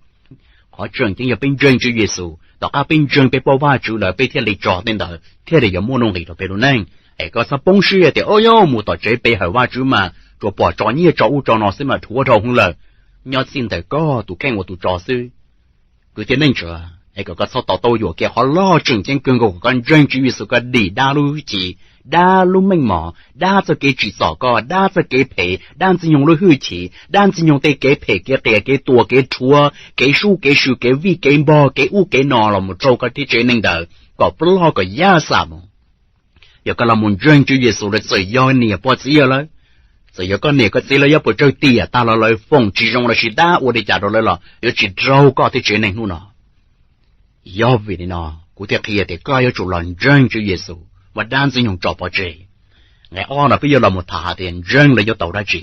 Qhov tseem ceeb yog peb ntseeg Tswv Yexus, tom qab peb ntseeg peb paub Vajtswv lawm peb thiaj li tso tej ntawd thiaj li yuav muaj nuj nqis rau peb lub neej. Es koj txhob poob siab tias o yog mus tom tsev pe hawm Vajtswv mas tsuas pom tso nyiaj tso ub tso no xwb mas dhuav dhau hwv lawm. Nyob txij ntawm koj tus kheej ua tus tso xwb. Kwv tij neej tsa, es kom koj txhob to taub yuam kev, qhov loj tseem ceeb kawg nkaus kom koj ntseeg Tswv Yexus koj dim dab lub hwj chim, dab lub meej mom, dab txoj kev tsim txom koj, dab txoj kev phem, dab Ntxwg Nyoog lub hwj chim, dab Ntxwg Nyoog tej kev phem kev qias kev tuag kev rhuav kev sub kev sw kev vij kev npog kev ub kev no los mus raug koj thiab tsev neeg ntawd kom ploj kom yaj xam mus. Yog koj los mus ntseeg Tswv Yexus lawm txawm yog niam pog txiv yawg lawv, txawm yog koj niam koj txiv lawv yuav puas tsawg tiam tag los lawv foom tsis zoo lossis dab ua li cas rau lawv los yuav tsis raug koj thiab tsev neeg hnub no. Yog vim li no kuv thiaj qhia tias koj yuav tsum los ntseeg Tswv Yexus muab dab Ntxwg Nyoog tso pov tseg. Nqe ob no peb yuav los mus tham hais tias ntseeg lawm yuav tau dab tsi.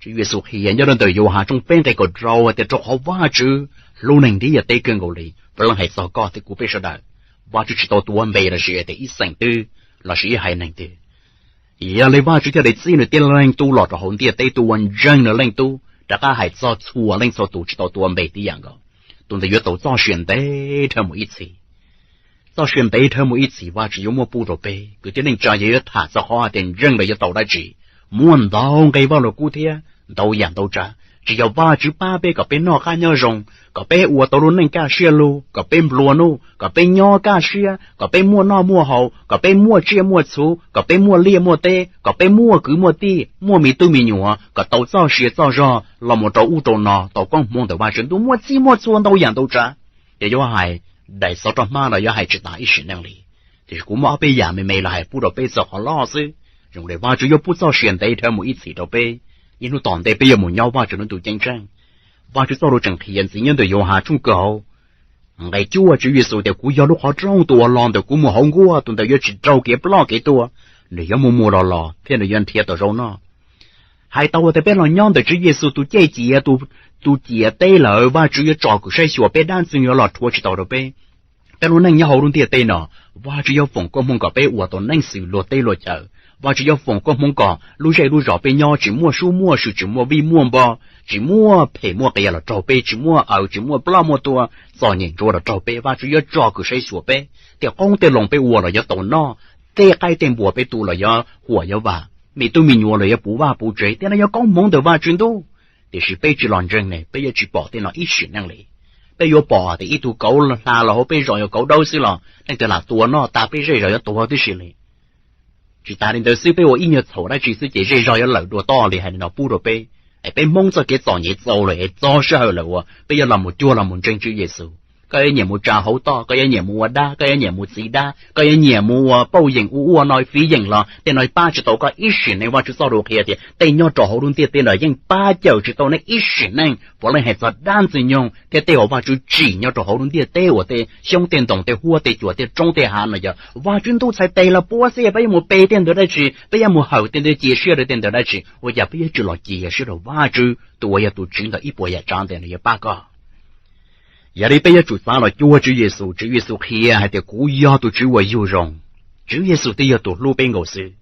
Tswv Yexus qhia nyob rau ntawm Yauhas tshooj peb nqe kaum rau hais tias rau qhov Vajtswv hlub neeg ntiaj teb kawg nkaus li, puav leej hais txog koj thiab kuv peb sawv daws. Vajtswv tsis tau tuav npe lossis tias ib xeem twg lossis ib haiv neeg twg. Yog li Vajtswv thiaj li txib nws tib leeg tub los rau hauv ntiaj teb tuaj ua ntseeg nws leej tub, rov qab hais txog txhua leej txhua tus tsis tau tuav npe tib yam nkaus. Tus ntawd yuav tau txoj sia ntev dhawv mus ib txhis. Txoj sia ntev dhawv mus ib txhis Vajtswv yuav muab pub rau peb. Kwv tij neej tsa, yog yuav tham txog qhov hais tias ntseeg lawm yuav tau dab tsi, muaj ntau nqe Vaj Lus Kub thiab ntau yam ntau tsav. Tsis yog Vajtswv pab peb kom peb noj qab nyob zoo, kom peb ua tau lub neej kaj siab lug, kom peb nplua nuj, kom peb nyob kaj siab, kom peb muaj noj muaj haus, kom peb muaj tsiaj muaj txhuv, kom peb muaj liaj muaj teb, kom peb muaj kwv muaj tij, muaj me tub me nyuam, kom tau txoj sia txoj zog los mus rau ub rau no, tau koob hmoov ntawm Vajtswv ntuj, muaj txhij muaj txhua ntau yam ntau tsav. Yog yuav hais daim xov roj hmab los yuav hais tsis tas ib sim neej li. Tiam sis kuv muaj ob peb yam me me los hais pub rau peb txog qhov loj xwb. Zoo li Vajtswv yuav pub txoj sia ntev dhawv mus ib txhis rau peb. Ib hnub tom ntej peb yuav mus nyob Vajtswv lub ntuj ceeb tsheej. Vajtswv txoj lus tseem qhia ntxiv nyob ntawm Yauhas tshooj kaum nqe cuaj, Tswv Yexus tias kuv yog lub qhov rooj, tus uas los ntawm kuv mus hauv nkuaj, tus ntawd yuav tsis raug kev ploj kev tuag, nws yuav mus mus los los thiab nws yuav nrhiav tau zaub noj. Hais tau tias peb los nyob ntawm Tswv Yexus tus ciaj ciav, tus ciam teb lawm, Vajtswv yuav tsom kwm saib xyuas peb, dab Ntxwg Nyoog yuav los rhuav tsis tau rau peb. Peb lub neej nyob hauv lub ntiaj teb no, Vajtswv yuav foom koob hmoov kom peb ua tau neej xws luag teb luag chaw. Vajtswv yuav foom koob hmoov kom lub zej lub zos peb nyob tsis muaj sub muaj sw, tsis muaj vij muaj npog, tsis muaj phem muaj qias los raug peb, tsis muaj aws tsis muaj ploj muaj tuag txom nyem ntsuav los raug peb. Vajtswv yuav tsom kwm saib xyuas peb, tej qoob tej loo peb ua los yuav tau noj, tej qaib tej npua peb tu los yuav huam yuav vam, me tub me nyuam los yuav puv vaj puv tsev, tej no yog koob hmoov ntawm Vajtswv ntuj. Tiam sis peb tsis los ntseeg ne, peb yuav tsis pom tej no ib sim neej li. Peb yuav pom tias ib tug kauv hla los hauv peb zos, yog kauv dawb xwb los leej twg lam tua noj tas peb zej zos yuav tuag tib si li. Tsis tas li ntawd xwb, peb ua ib nyuag txhaum dab tsi xwb ces zej zog yuav lawm dua toj li. Hais li no pub rau peb, es peb Hmoob txoj kev txom nyem txaus lawm es txog sij hawm lawm uas peb yuav los mus cuag los mus ntseeg Tswv Yexus. koj yuav nyiam mus tsa hauv toj, koj yuav nyiam mus ua dab, koj yuav nyiam mus txiv dab, koj yuav nyiam mus ua pauj yeem ua ua no fiv yeem los tej no pab tsis tau koj ib sim neej. Vajtswv txoj lus qhia tias tej nyob rau hauv lub ntiaj teb no yeej pab cawm tsis tau nej ib sim neej. Puav leej hais txog dab ntxwg nyoog thiab tej uas Vajtswv tsim nyob rau hauv lub ntiaj teb uas tej xyoob tej ntoo tej huab tej cua tej roob tej hav no yog Vajtswv ntuj txhais tes los puab xwb. Peb yuav mus pe tej ntawd dab tsi? Peb yuav mus hawm tej ntawd, cia siab rau tej ntawd dab tsi? Ua cas peb yuav tsum los cia siab rau Vajtswv tus uas yog tus Tswv ntawm ib puas yam tsav ntawd nws yuav pab koj? Yog li peb yuav tsum xav los cuag Tswv Yexus. Tswv Yexus qhia hais tias kuv yog tus Tswv uas yug zoo. Tswv Yexus twb yog tus hlub peb nkaus xwb.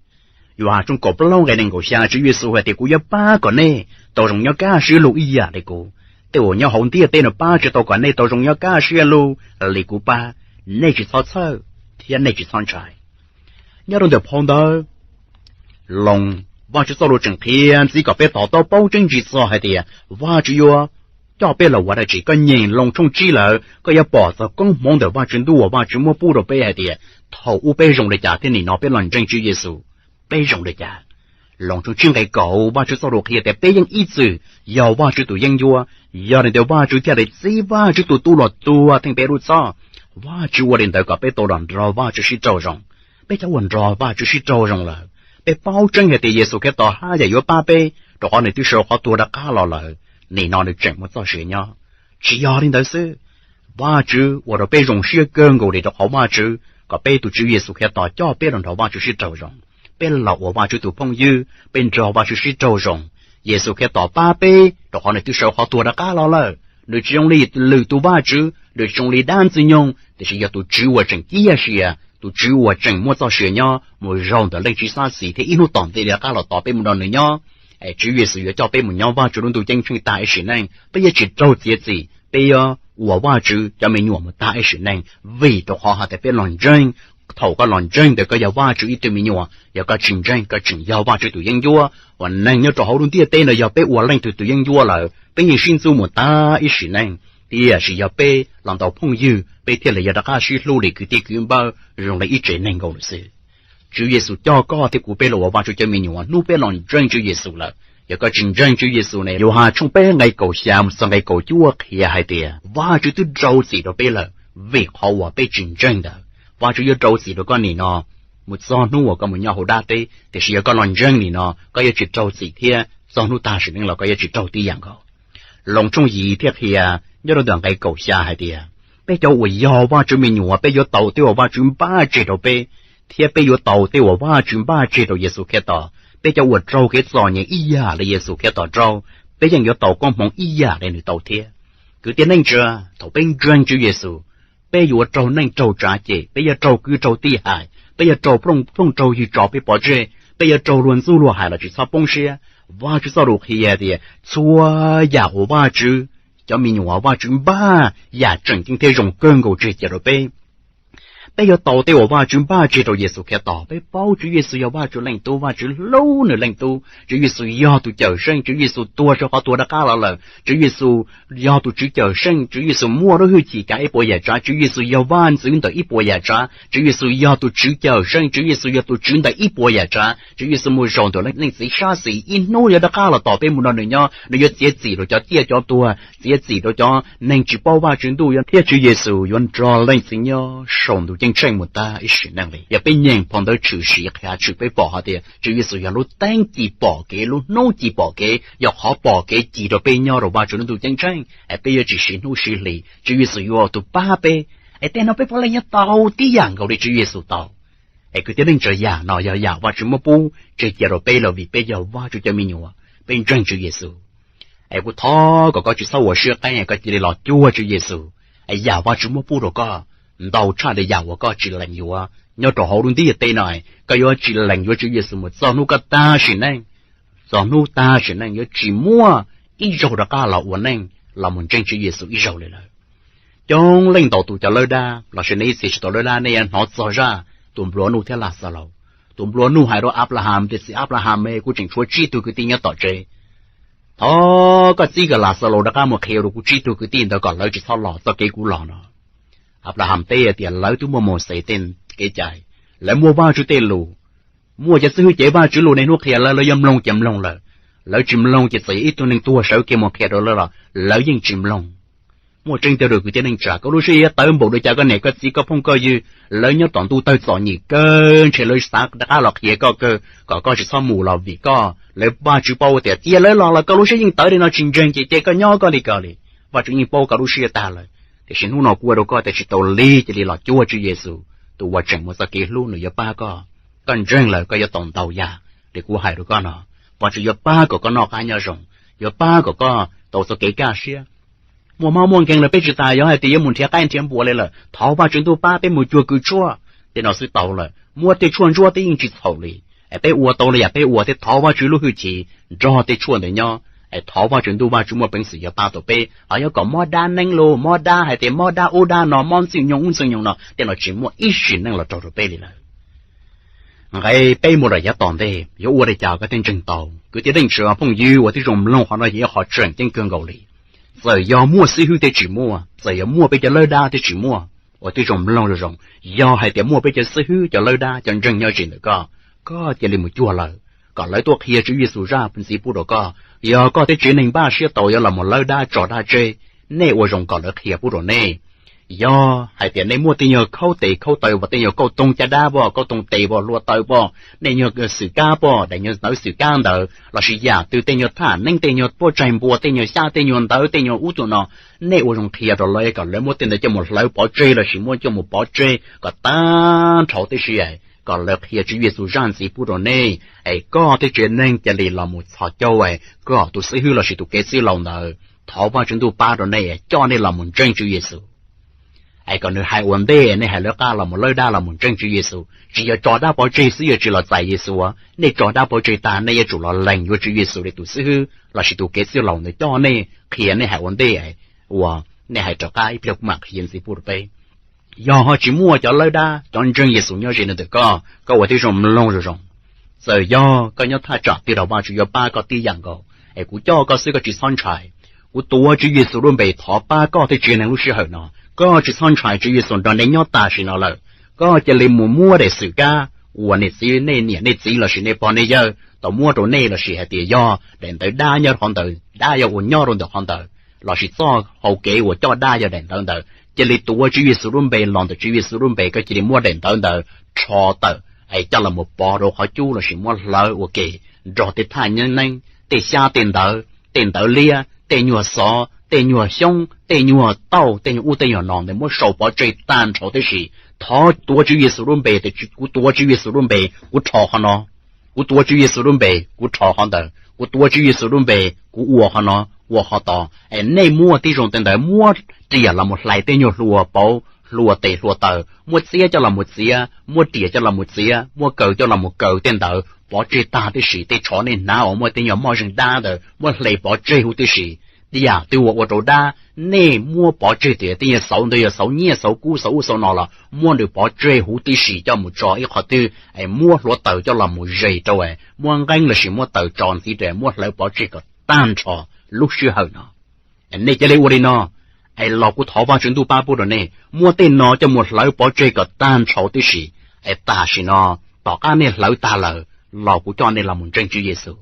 Yauhas tshooj kaum plaub nqe nees nkaum xya, Tswv Yexus hais tias kuv yuav pab kom nej tau zoo nyob kaj siab lug ib yam li kuv. Tej uas nyob hauv ntiaj teb no pab tsis tau kom nej tau zoo nyob kaj siab lug li kuv pab. Nej tsis txhob txhawj thiab nej tsis txhob ntshai. Nyob rau ntawm phau ntawv Loos, Vajtswv txoj lus tseem qhia ntxiv kom peb to taub paub tseeb tsis txog hais tias Vajtswv yuav coj peb los ua dab tsi. Koj nyeem Loos tshooj tsib lawm, koj yuav pom txog koob hmoov ntawm Vajtswv ntuj uas Vajtswv muab pub rau peb hais tias thaum ub peb zoo li cas thiab nim no peb los ntseeg Tswv Yexus peb zoo li cas. Loos tshooj tsib nqe kaum, Vajtswv txoj lus qhia tias peb yeej ib txwm yog Vajtswv tus yeeb ncuab, yog li ntawd Vajtswv thiaj li txib Vajtswv tus Tub los tuag theej peb lub txhoj. Vajtswv ua li ntawd kom peb tau los nrog Vajtswv sib raug zoo. Peb cov uas nrog Vajtswv sib raug zoo lawm, peb paub tseeb hais tias Yexus Khetos haj yam yuav pab peb, rau qhov nws twb sawv qhov tuag rov qab los lawm, nim no nws tseem muaj txoj sia nyob. Tsis yog li ntawd xwb, Vajtswv ua rau peb zoo siab kawg nkaus li, rau qhov Vajtswv kom peb tus Tswv Yexus Khetos coj peb los nrog Vajtswv sib raug zoo. Peb los ua Vajtswv tus phooj ywg, peb nrog Vajtswv sib raug zoo. Yexus Khetos pab peb rau qhov nws twb sawv qhov tuag rov qab los lawm. Nws tsis zoo li lwm tus vaj tswv, nws tsis zoo li dab ntxwg nyoog, tiam sis yog tus Tswv uas tseem ciaj sia, tus Tswv uas tseem muaj txoj sia nyob mus zaug ntawm Leej Txiv sab xis thiab ib hnub tom ntej li rov qab los tos peb mus nrog nws nyob. Es Tswv Yexus yuav coj peb mus nyob Vajtswv lub ntuj ceeb tsheej tag ib sim neej. Peb yuav tsis raug txiav txim, peb yuav ua Vajtswv cov me nyuam mus tag ib sim neej, vim rau qhov hais tias peb los ntseeg. Thaum koj los ntseeg ntawd koj yog Vajtswv ib tug me nyuam, yog koj tsis ntseeg koj tseem yog Vajtswv tus yeeb ncuab. Uas neeg nyob rau hauv lub ntiaj teb no yog peb ua leej twg tus yeeb ncuab lawm, peb yeej sib ntxub mus tag ib sim neej. Tiam sis yog peb los ntaus phooj ywg, peb thiaj li yuav rov qab sib hlub li kwv tij kwv npawg zoo li ib tsev neeg nkaus lawm xwb. Tswv Yexus coj koj thiab kuv peb los ua Vajtswv cov me nyuam hnub peb los ntseeg Tswv Yexus lawm. Yog koj tsis ntseeg Tswv Yexus ne, Yauhas tshooj peb nqe kaum xya mus txog nqe kaum cuaj qhia hais tias Vajtswv twb rau txim rau peb lawm, vim qhov uas peb tsis ntseeg ntawd. Vajtswv yuav rau txim rau koj nim no mus txog hnub uas koj mus nyob hauv dab teb, tiam sis yog koj los ntseeg nim no koj yuav tsis raug txim thiab txog hnub tag sim neej los koj yuav tsis raug tib yam nkaus. Loos tshooj yim thiaj qhia nyob rau ntawm nqe kaum xya hais tias peb cov uas yog Vajtswv me nyuam peb yuav tau tej uas Vajtswv npaj tseg rau peb, thiab peb yuav tau tej uas Vajtswv npaj tseg rau Yexus Khetos. Peb cov uas raug kev txom nyem ib yam li Yexus Khetos raug, peb yeej yuav tau koob hmoov ib yam li nws tau thiab. Kwv tij neej tsa, thaum peb ntseeg Tswv Yexus, peb yuav raug neej raug tsav cem, peb yuav raug kwv raug tij hais, peb yuav raug phooj raug ywg tso peb pov tseg, peb yuav raug luag ntxub luag hais los tsis txhob poob siab. Vajtswv txoj lus qhia tias txhua yam uas Vajtswv cov me nyuam Vajtswv npaj yam tseem ceeb thiab zoo kawg nkaus tseg cia rau peb. Peb yuav tau tej uas Vajtswv npaj tseg rau Yexus Khetos. Peb paub Tswv Yexus yog Vajtswv leej Tub, Vajtswv hlub nws leej Tub. Tswv Yexus yog tus cawm seej, Tswv Yexus tuag sawv qhov tuag rov qab los lawm, Tswv Yexus yog tus Tswv cawm seej, Tswv Yexus muaj lub hwj chim kav ib puas yam tsav, Tswv Yexus yog vaj ntxwv ntawm ib puas yam tsav, Tswv Yexus yog tus Tswv cawm seej, Tswv Yexus yog tus Tswv ntawm ib puas yam tsav, Tswv Yexus mus zaum ntawm Leej Txiv sab xis ib hnub yuav rov qab los tos peb mus nrog nws nyob. Nws yuav txiav txim rau cov ciaj cov tuag, txiav txim rau cov neeg tsis paub Vajtswv ntuj, thiab Tswv Yexus yuav nrog Leej Txiv nyob saum ntuj ceeb tsheej mus tag ib sim neej li. Yog peb nyeem phau ntawv Tshwm Sim qhia tshwm peb pom hais tias Tswv Yexus yog lub teeb ci pom kev, lub hnub ci pom kev, yog qhov pom kev ci rau peb nyob rau Vajtswv lub ntuj ceeb tsheej. Es peb yuav tsis siv hnub siv hli, Tswv Yexus yuav ua tus pab peb. Es tej no peb puav leej yuav tau tib yam nkaus li Tswv Yexus tau. Es kwv tij neej tsa, yam no yog yam Vajtswv muab pub tseg cia rau peb los vim peb yog Vajtswv cov me nyuam, peb ntseeg Tswv Yexus. Es kuv thov kom koj tsis txhob ua siab qeeb, koj cia li los cuag Tswv Yexus. Es yam Vajtswv muab pub rau koj ntau tshaj li yam uas koj tsis lees yuav nyob rau hauv lub ntiaj teb no. Koj yuav tsis lees yuav Tswv Yexus mus txog hnub koj tag sim neej. Txog hnub tag sim neej yuav tsis muaj ib zaug rov qab los ua neej los mus ntseeg Tswv Yexus ib zaug li lawm. Coob leej ntau tus cov lawb dab los sis nej ib txhia tsis tau lawb dab nej yuav hnov txog zaj tus nplua nuj thiab Laxalaus. Tus nplua nuj hais rau Anplahas tias, Txiv Anplahas, kuv tseem tshuav tsib tug kwv tij nyob tom tsev. Thov koj txib kom Laxalaus rov qab mus qhia rau kuv tsib tug kwv tij ntawd kom lawv tsis txhob los txoj kev kuv los no. Anplahas teb tias, Lawv twb muaj Mauxes tej kev cai, lawv muaj Vajtswv tej lus, muaj cov xib hwb cev Vajtswv lus niaj hnub qhia lawv, lawv yuav mloog ces mloog lawm. Lawv tsis mloog ces txawm yog ib tug neeg tuag sawv kiag mus qhia rau lawv los lawv yeej tsis mloog. Muaj tseeb tiag rau kwv tij neej tsa, koj lub siab yuav tawv npaum li cas, koj niam koj txiv koj phooj koj ywg lawv nyob tom ntuj tawg txom nyem kawg ntshe lawv xav rov qab los qhia koj kawg kom koj tsis txhob mus los vim koj lawv, Vajtswv paub tias cia lawv los los koj lub siab yeej tawv li no tsis ntseeg ces cia koj nyob koj li ko li. Vajtswv yeej paub koj lub siab tag lawm, tiam sis hnub no kuv ua rau koj tias tsis tau li, cia li los cuag Tswv Yexus tus uas tseem muaj txoj kev hlub, nws yuav pab koj. Koj ntseeg lawm koj yuav tau ntau yam li kuv hais rau koj no. Vajtswv yuav pab kom koj noj qab nyob zoo, yuav pab kom koj tau txoj kev kaj siab. Muaj mob muaj nkeeg lawm peb tsis tas yuav hais tias yuav mus nrhiav qaib nrhiav npua li lawm, thov Vajtswv ntuj pab peb mus cuag kws tshuaj, tej no xwb tau lawm. Muab tej tshuaj ntsuab twb yeej tsis txhaum li, es peb ua tau li yam peb ua thiab thov Vajtswv lub hwj chim nrog tej tshuaj ntawd nyob, es thov Vajtswv ntuj, Vajtswv muaj peev xwm yuav pab tau peb. Ho yuav kom mob dab neeb los mob dab hais tias mob dab ub dab no, mob ntxwg nyoog ub ntxwg nyoog no, tej no tsis muaj ib sim neej los raug rau peb li lawm. Nqe peb mus lawm yav tom ntej yuav ua li cas koj thiaj ntseeg tau? Kwv tij neej tsa phooj ywg uas tib zoo mloog qhov no yog ib qho tseem ceeb kawg nkaus li. Txawm yog muaj xib hwb thiab tsis muaj, txawm yog muaj peb cov lawb dab thiab tsis muaj, uas tib zoo mloog zoo zoo, yog hais tias muaj peb cov xib hwb cov lawb dab cov ntseeg nyob ze ntawm koj, koj cia li mus cuag lawv kom lawv tuaj qhia Tswv Yexus zaj ntxiv pub rau koj. Yog koj thiab tsev neeg npaj siab tau yuav los mus lawb dab tso dab tseg, nej ua zoo kom lawv qhia pub rau nej. Yog hais tias nej muaj tej nyuag khaub tes khaub taw uas tej nyuag kauj toog caj dab pom, kauj toog tes pom, hlua taw pom, nej nyuag xwm kab pom, daim nyuag ntawv xwm kab ntawd lossis yam twg tej nyuag thaj neeb tej nyuag pob tsaig npua tej nyuag xyab tej nyuag ntawv tej nyuag ub tus no, nej ua zoo qhia rau lawv kom lawv muab tej ntawd coj mus hlawv pov tseg lossis muab coj mus pov tseg kom tag nrho tib si, kom lawv qhia Tswv Yexus zaj ntxiv pub rau nej, es koj thiab tsev neeg cia li los mus txhos caug kom tus xib hwb lossis tus kev txwj laus ntawd thov Vajtswv ntuj pab rau nej coj nej los mus ntseeg Tswv Yexus. Es kom nws hais ua ntej nej hais lawv qab los mus lawb dab los mus ntseeg Tswv Yexus, tsis yog tso dab pov tseg xwb, yog tsis los txais Yexus, nej tso dab pov tseg tag nej yuav tsum los lees yuav Tswv Yexus li tus xib hwb lossis tus kev txwj laus ntawd coj nej qhia nej hais ua ntej uas nej hais rov qab ib pliag kuv mam qhia ntxiv pub rau peb. Yog ho tsis muaj cov lawb dab cov ntseeg Yexus nyob ze ntawm koj, koj ua tib zoo mloog zoo zoo. Txawm yog koj nyob thaj tsam twg los Vajtswv yuav pab koj tib yam nkaus, es kuv coj koj xwb koj tsis txhob ntshai. Kuv tuav Tswv Yexus lub npe thov pab koj thiab tsev neeg lub sij hawm no, koj tsis txhob ntshai, Tswv Yexus nrog nej nyob tam sim no lawm. Koj cia li mus muab daim xwm kab uas niam txiv, nej niam nej txiv lossis nej pog nej yawg tau muab rau nej lossis hais tias yog daim ntawv dab nyob qhov ntawd, dab yog uas nyob rau ntawm qhov ntawd, lossis txoj hau kev uas coj dab yog daim ntawv ntawd, cia li tuav Tswv Yexus lub npe los ntawm Tswv Yexus lub npe, koj cia li muab daim ntawv ntawd rho tawm es coj los mus pov rau qhov cub lossis muab hlawv ua ke nrog tej thaj neeb tej xyab tej ntawv, tej ntawv liab, tej nyuag xov, tej nyuag xyoob, tej nyuag tauj, tej nyuag ub tej nyuag no ntawd muab sau pov tseg tag nrho tib si. Thov tuav Tswv Yexus lub npe, kuv tuav Tswv Yexus lub npe kuv rho qhov no, kuv tuav Tswv Yexus lub npe kuv rho qhov ntawd, kuv tuav Tswv Yexus lub npe kuv ua qhov no ua qhov tod. Es nej muab tib zoo tej ntawd muab riam los mus hlais tej nyuag hlua pauv, hlua tes hlua taw, muab txiab coj los mus txiav, muab riam coj los mus txiav, muab kaws coj los mus kaws tej ntawd pov tseg tag tib si. Tej tsho nej hnav uas muaj tej nyuag moj zeeg dab ntawd muab hle pov tseg huv tib si. Tej yam twg uas ua rau dab, nej muab pov tseg tias tej nyuag xauv ntawd yog xauv nyiaj xauv kub xauv ub xauv no los muab nws pov tseg huv tib si coj mus tso ib qhov twg, es muab hluav taws coj los mus zes rau, muab nqeeb lossis muab taws tso ntxiv rau, muab hlawv pov tseg kom tag nrho lub sij hawm no. Nej cia li ua li no, es los kuv thov Vajtswv ntuj pab pub rau nej muab tej no coj mus hlawv pov tseg kom tag nrho tib si. Es tam sim no tom qab nej hlawv tag lawm los kuv coj nej los mus ntseeg Tswv Yexus,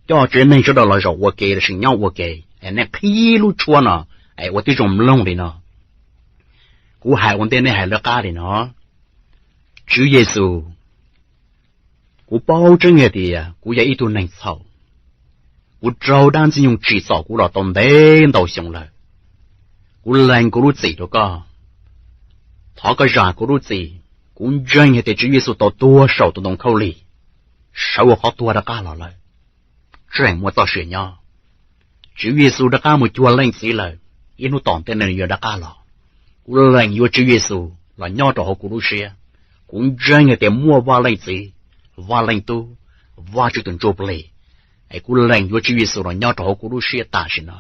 coj tsev neeg sawv daws los zaum ua ke lossis nyob ua ke. Es nej qhib lub tshuab no, es ua tib zoo mloog li no. Kuv hais ua ntej nej hais lawv qab li no. Tswv Yexus, kuv paub tseeb hais tias kuv yog ib tug neeg txhaum. Kuv raug dab ntxwg nyoog tsim txom kuv los tau ntev ntau xyoo lawm. Kuv lees kuv lub txim rau koj. Thov koj zam kuv lub txim. Kuv ntseeg hais tias Tswv Yexus tau tuag saum tus ntoo khaub lig, sawv ua qhov tuag rov qab los lawm, tseem muaj txoj sia nyob. Tswv Yexus rov qab mus cuag leej txiv lawm, ib hnub tom ntej no nws yuav rov qab los. Kuv lees yuav Tswv Yexus los nyob rau hauv kuv lub siab. Kuv ntseeg hais tias muaj Vaj Leej Txiv, Vaj Leej Tub, Vajtswv tus Ntsuj Plig. Es kuv lees yuav Tswv Yexus los nyob rau hauv kuv lub siab tam sim no.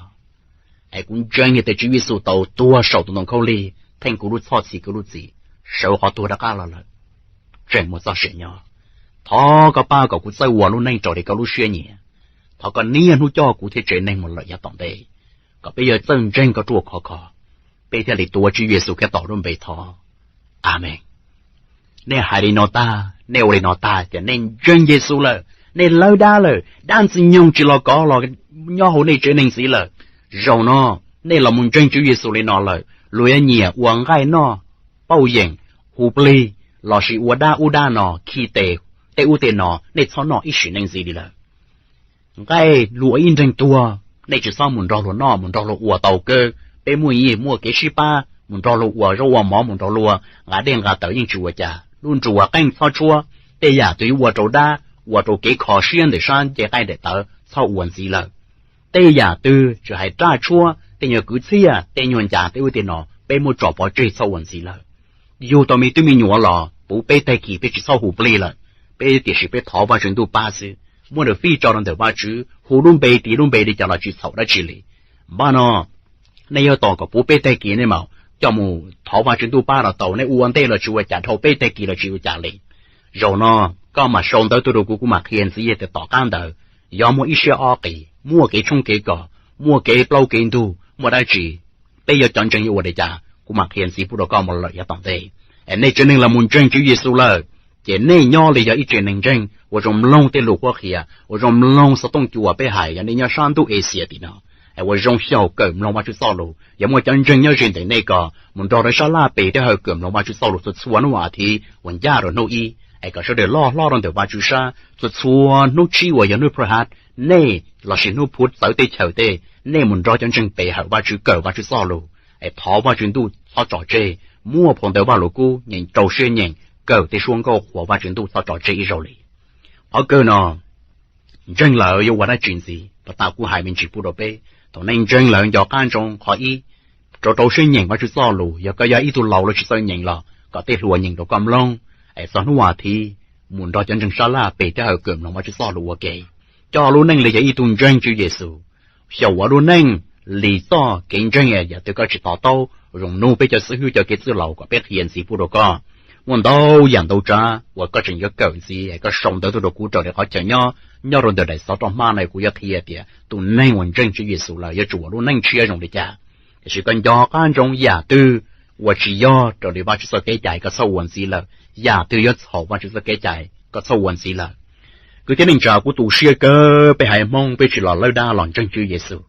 Es kuv ntseeg hais tias Tswv Yexus tau tuag saum tus ntoo khaub lig theej kuv lub txhoj txhiv kuv lub txim, sawv qhov tuag rov qab los lawm, tseem muaj txoj sia nyob. Thov koj pab kom kuv txawj ua lub neej raws li koj lub siab nyiam. Thov koj niaj hnub coj kuv thiab tsev neeg mus lawm yav tom ntej, kom peb yuav txawj ntseeg koj ruaj khov kho, peb thiaj li tuav Tswv Yexus Khetos lub npe thov. Amees. Nej hais li no tag, nej ua li no tag ces nej ntseeg Yexus lawm, nej lawb dab lawm, dab ntxwg nyoog tsis los kov los nyob hauv nej tsev neeg ntxiv lawm. Zaum no Nej los mus ntseeg Tswv Yexus li no lawm, luag yuav nyiam ua nqaij noj, pauj yeem, hu plig, lossis ua dab ub dab no, khi tes, tej ub tej no, nej txhob noj ib sim neej ntxiv li lawm. Nqaij luag ib nreeg tuag, nej tsis txhob mus nrog luag noj, mus nrog luag ua tau kawg. Peb muaj yij muaj kev sib pab, mus nrog luag ua zaub ua mov, mus nrog luag nqa dej nqa taws yeej tsis ua cas. Lub nruas qeej txhob tshuab, tej yam twg yuav ua rau dab, ua rau kev kho siab ntawm sab ncej qaij daim tawv txhob ua ntxiv lawm. Tej yam twg tsis hais raj tshuab, tej nyuag kwv txhiaj, tej nyuag ncas, tej ub tej no, peb muab tso pov tseg txhob ua ntxiv lawm. Yug tau me tub me nyuam los puv peb tag kis peb tsis txhob hu plig lawm, peb tiam sis peb thov Vajtswv ntuj pab xwb. Muab nws fij tso rau ntawm Vajtswv, hu lub npe, tis lub npe li cas los tsis txhaum dab tsi li. Npaj no, nej yuav tos kom puv peb tag kis nej mam coj mus thov Vajtswv ntuj pab los tau, nej ua ua ntej los tsis ua cas, dhau peb tag kis los tsis ua cas li. Zaum no koj mam sau ntawv tuaj rau kuv, kuv mam qhia ntxiv tias tom qab ntawd yog muaj ib siab ob qis, muaj kev tshoob kev kos, muaj kev plaub kev ntug, muaj dab tsi, peb yuav cov ntseeg yuav ua li cas, kuv mam qhia ntxiv pub rau koj mus lawm yav tom ntej. Nej tsev neeg los mus ntseeg Tswv Yexus lawm, ces nej nyob li yog ib tsev neeg ntseeg uas zoo mloog tej lus qhuab qhia, uas zoo mloog xov tooj cua peb hais, yog nej nyob sab ntuj Axias tim no, uas zoo xyaum kawm mloog Vajtswv txoj lus, yog muaj cov ntseeg nyob ze ntawm nej ko mus nrog rau sab laj pem thiab hawm kawm mloog Vajtswv txoj lus txhua txhua hnub as thiv uas ncaj rau hnub ib, es kom sawv daws loj hlob rau ntawm Vajtswv sab txhua txhua hnub tsib uas yog hnub phuj hat, nej lossis hnub phuv txawv teb chaws tej, nej mus nrog cov ntseeg pem hawm Vajtswv kawm Vajtswv txoj lus, es thov Vajtswv ntuj txhob tso tseg, muaj phau ntawv Vaj Lus Kub, nyeem rau siab nyeem, kawm tej suab nkauj qhuas Vajtswv ntuj txhob tso tseg ib zaug li. Qhov kawg no, ntseeg lawm yuav ua dab tsi ntxiv? Puag ta kuv hais me ntsis pub rau peb, thaum nej ntseeg lawm nco qab ntsoov qhov ib, rau rau siab nyeem Vajtswv txoj lus, yog koj yog ib tug laus los tsis txawj nyeem los kom tej hluas nyeem rau koj mloog, es txog hnub as thiv mus nrog cov ntseeg sab laj pem thiab hawm kawm mloog Vajtswv txoj lus ua ke. Coj lub neej li yog ib tug ntseeg Tswv Yexus, xyaum ua lub neej li txoj kev ntseeg, yam twg koj tsis to taub zoo nug peb cov xib hwb cov kev txwj laus kom peb qhia ntxiv pub rau koj. Muaj ntau yam ntau tsav uas koj tseem yuav kawm ntxiv, koj sau ntawv tuaj rau kuv raws li qhov chaw nyob, nyob rau ntawm daim xov roj hmab no kuv yuav qhia tias tus neeg uas ntseeg Tswv Yexus lawm yuav tsum ua lub neej tshiab zoo li cas. Tiam sis koj nco qab ntsoov, yam twg uas tsis yog raws li Vajtswv txoj kev cai koj txhob ua ntxiv lawm, yam twg yuav txhaum Vajtswv txoj kev cai koj txhob ua ntxiv lawm. Kwv tij neej tsa, kuv tu siab kawg peb haiv Hmoob peb tsis los lawb dab los ntseeg Tswv Yexus.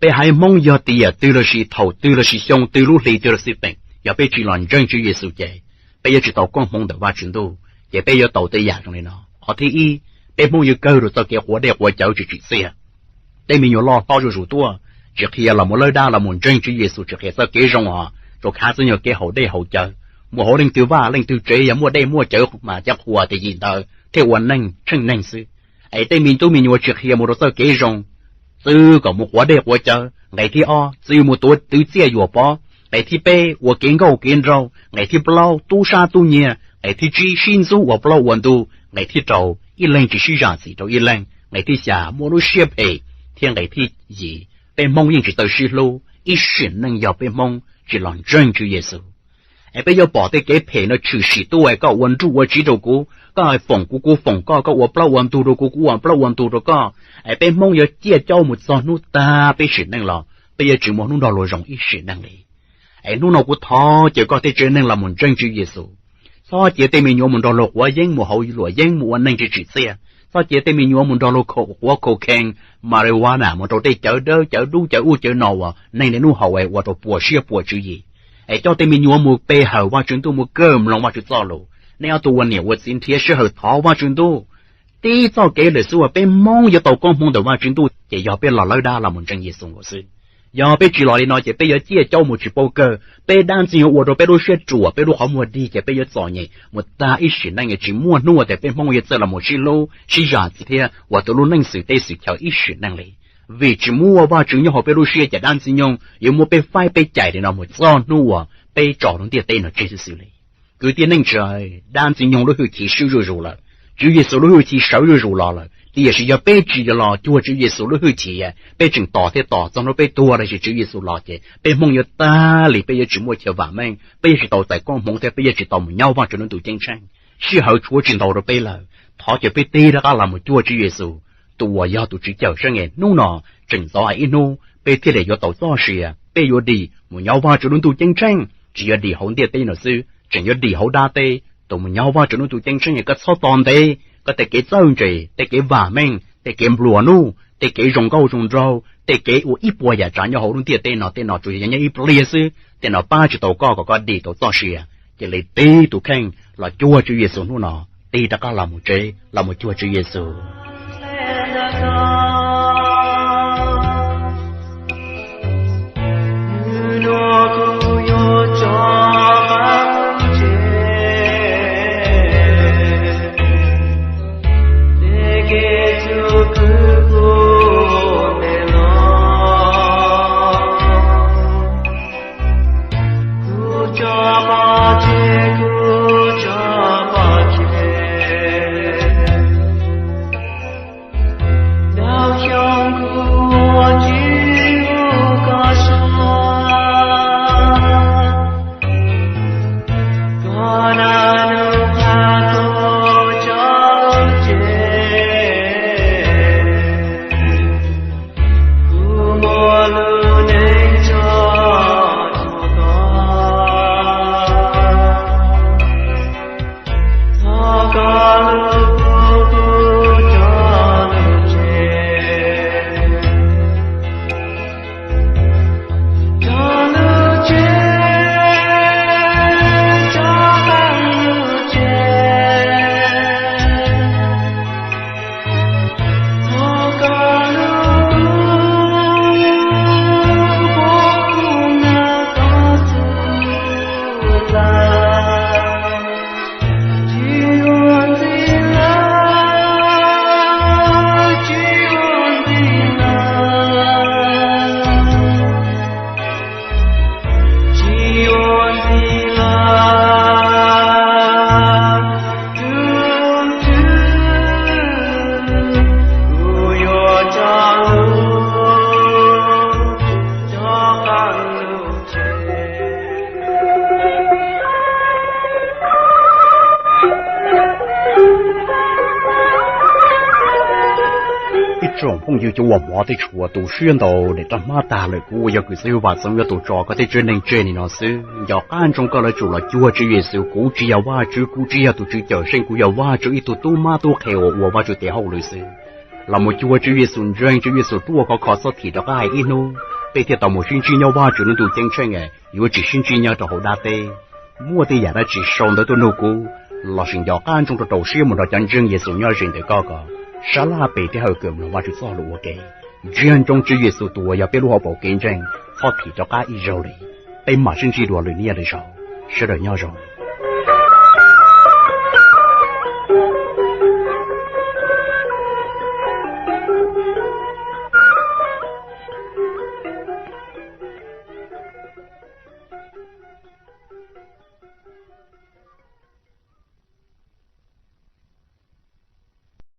Peb haiv Hmoob yog tiam twg lossis thaum twg lossis xyoo twg lub hli twg los xij peem, yog peb tsis los ntseeg Tswv Yexus ces peb yuav tsis tau koob hmoov ntawm Vajtswv ntuj, ces peb yuav tau tej yam zoo li no. Qhov thib ib, peb Hmoob yuav kawg rau txoj kev quav dej quav cawv tsis tsim txiaj. Tej me nyuam loj hlob zuj zus tuaj, tsis qhia los mus lawb dab los mus ntseeg Tswv Yexus, tsis qhia txoj kev zoo os, rau khav txwb nyuag kev haus dej haus cawv, mus hauv leej twg vaj leej twg tsev, yog muaj dej muaj cawv mas cov qhua tias yim ntawd thiaj ua neej tsheej neeg xwb. Es tej me tub me nyuam tsis qhia mus rau txoj kev zoo, txwv kom mus quav dej quav cawv. Nqe thib ob, txwv mus tuav twv txiaj yuam pov. Nqe thib peb, ua kev nkauj kev nraug. Nqe thib plaub, tub sab tub nyiag. Nqe thib tsib, sib ntxub ua plaub ua ntug. Nqe thib rau, ib leeg tsis sib zam txim rau ib leeg. Nqe thib xya, muaj lub siab phem. Thiab nqe thib yim, peb Hmoob yeej tsis txawj sib hlub, ib sim neej yog peb Hmoob tsis los ntseeg Tswv Yexus. Es peb yuav pom tej kev phem no tshwm sim tuaj, koj ua nruj ua tsiv rau kuv, koj foom kuv, kuv foom koj, koj ua plaub ua ntug rau kuv, kuv ua plaub ua ntug rau koj. Es peb Hmoob yuav ciaj caub mus txog hnub tag peb sim neej los peb yuav tsis muaj hnub nrog luag zoo ib sim neej li. Es hnub no kuv thov caw koj tej tsev neeg los mus ntseeg Tswv Yexus. Txhob cia tej me nyuam mus nrog luag quav yeeb, mus haus luam yeeb, mus ua neeg tsis tsim txiaj. Txhob cia tej me nyuam mus nrog luag quav cocaine, marijuana, mus rau tej cawv dawb cawv dub cawv ub cawv no uas neeg niaj hnub haus es ua rau puas siab puas tswv yim. Es coj tej me nyuam mus pe hawm Vajtswv ntuj, mus kawm mloog Vajtswv txoj lus. Nej ob tug ua niam ua txiv nrhiav sij hawm thov Vajtswv ntuj. Tib txoj kev lawm xwb uas peb Hmoob yuav tau koob hmoov ntawm Vajtswv ntuj ces yog peb los lawb dab los mus ntseeg Yexus nkaus xwb. Yog peb tsis los li no ces peb yuav ciaj caub mus tsis paub kawg, peb dab ntxwg nyoog ua rau peb lub siab ruam, peb lub qhov muag dig ces peb yuav txom nyem mus tag ib sim neej, tsis muaj hnub tias peb Hmoob yuav txawj los mus sib hlub sib zam txim thiab ua tus lub neej xwm teb xwm chaw ib sim neej li. Vim tsis muaj Vajtswv nyob hauv peb lub siab ces dab ntxwg nyoog yuav muab peb faib peb cais li no mus txog hnub uas peb tso lub ntiaj teb no tseg xwb xwb li. Kwv tij neej tsa, dab ntxwg nyoog lub hwj chim swb zuj zus lawm, Tswv Yexus lub hwj chim sawv zuj zus los lawm. Tiam sis yog peb tsis los cuag Tswv Yexus lub hwj chim, peb tseem tos thiab tos txog hnub peb tuag los sis Tswv Yexus los ces peb Hmoob yuav tag li, peb yuav tsis muaj chaw vam meej, peb yuav tsis tau txais koob hmoov thiab peb yuav tsis tau mus nyob Vajtswv lub ntuj ceeb tsheej. Sij hawm tshuav tsis ntau rau peb lawm, thov caw peb tig rov qab los mus cuag Tswv Yexus, tus uas yog tus Tswv cawm seej es hnub no tseem ntxov hais ib hnub peb thiaj li yuav tau txoj sia, peb yuav dim mus nyob Vajtswv lub ntuj ceeb tsheej, tsis yog dim hauv ntiaj teb no xwb, tseem yuav dim hauv dab teb. Tus mus nyob Vajtswv lub ntuj ceeb tsheej es koj txhob tos ntev koj tej kev txawj ntse, tej kev vam meej, tej kev nplua nuj, tej kev zoo nkauj zoo nraug, tej kev ua ib puas yam tsav nyob hauv lub ntiaj teb no, tej no tsuas yog nyob ib pliag xwb, tej no pab tsis tau koj kom koj dim tau txoj sia. Cia li tig tus kheej los cuag Tswv Yexus hnub no, tig rov qab los mus tsev, los mus cuag Tswv Yexus. Ib tsoom phooj ywg cov uas hmov thiab tshua, tu siab ntau, nim rov hmab tag lawm, kuv uas yog kws xeev Vam Txoov yuav tau tso koj tej tsev neeg tseg li no xwb. Nco qab ntsoov koj lawv tsum los cuag Tswv Yexus. Kuv tsis yog Vajtswv, kuv tsis yog tus tswv cawm seej, kuv yog Vajtswv ib tug tub mab tub qhe uas ua Vajtswv tes hauj lwm xwb. Los mus cuag Tswv Yexus, ntseeg Tswv Yexus tuaj khov kho txhob thim rov qab hais ib hnub, peb thiaj tau mus sib ntsib nyob Vajtswv lub ntuj ceeb tsheej, yuav tsis sib ntsib nyob rau hauv dab teb. Muaj tej yam dab tsi sau ntawv tuaj nug kuv, lossis nco qab ntsoov rau rau siab mus nrog cov ntseeg Yexus nyob ze ntawm koj kom sab laj pem thiab hawm kawm mloog Vajtswv txoj lus ua ke. Ntsiag ntsoov Tswv Yexus tus uas yog peb lub hauv paus kev ntseeg, txhob thim rov qab ib zaug li. Peb mam sib ntsib dua lwm niaj lwm zaus, sawv daws nyob zoo.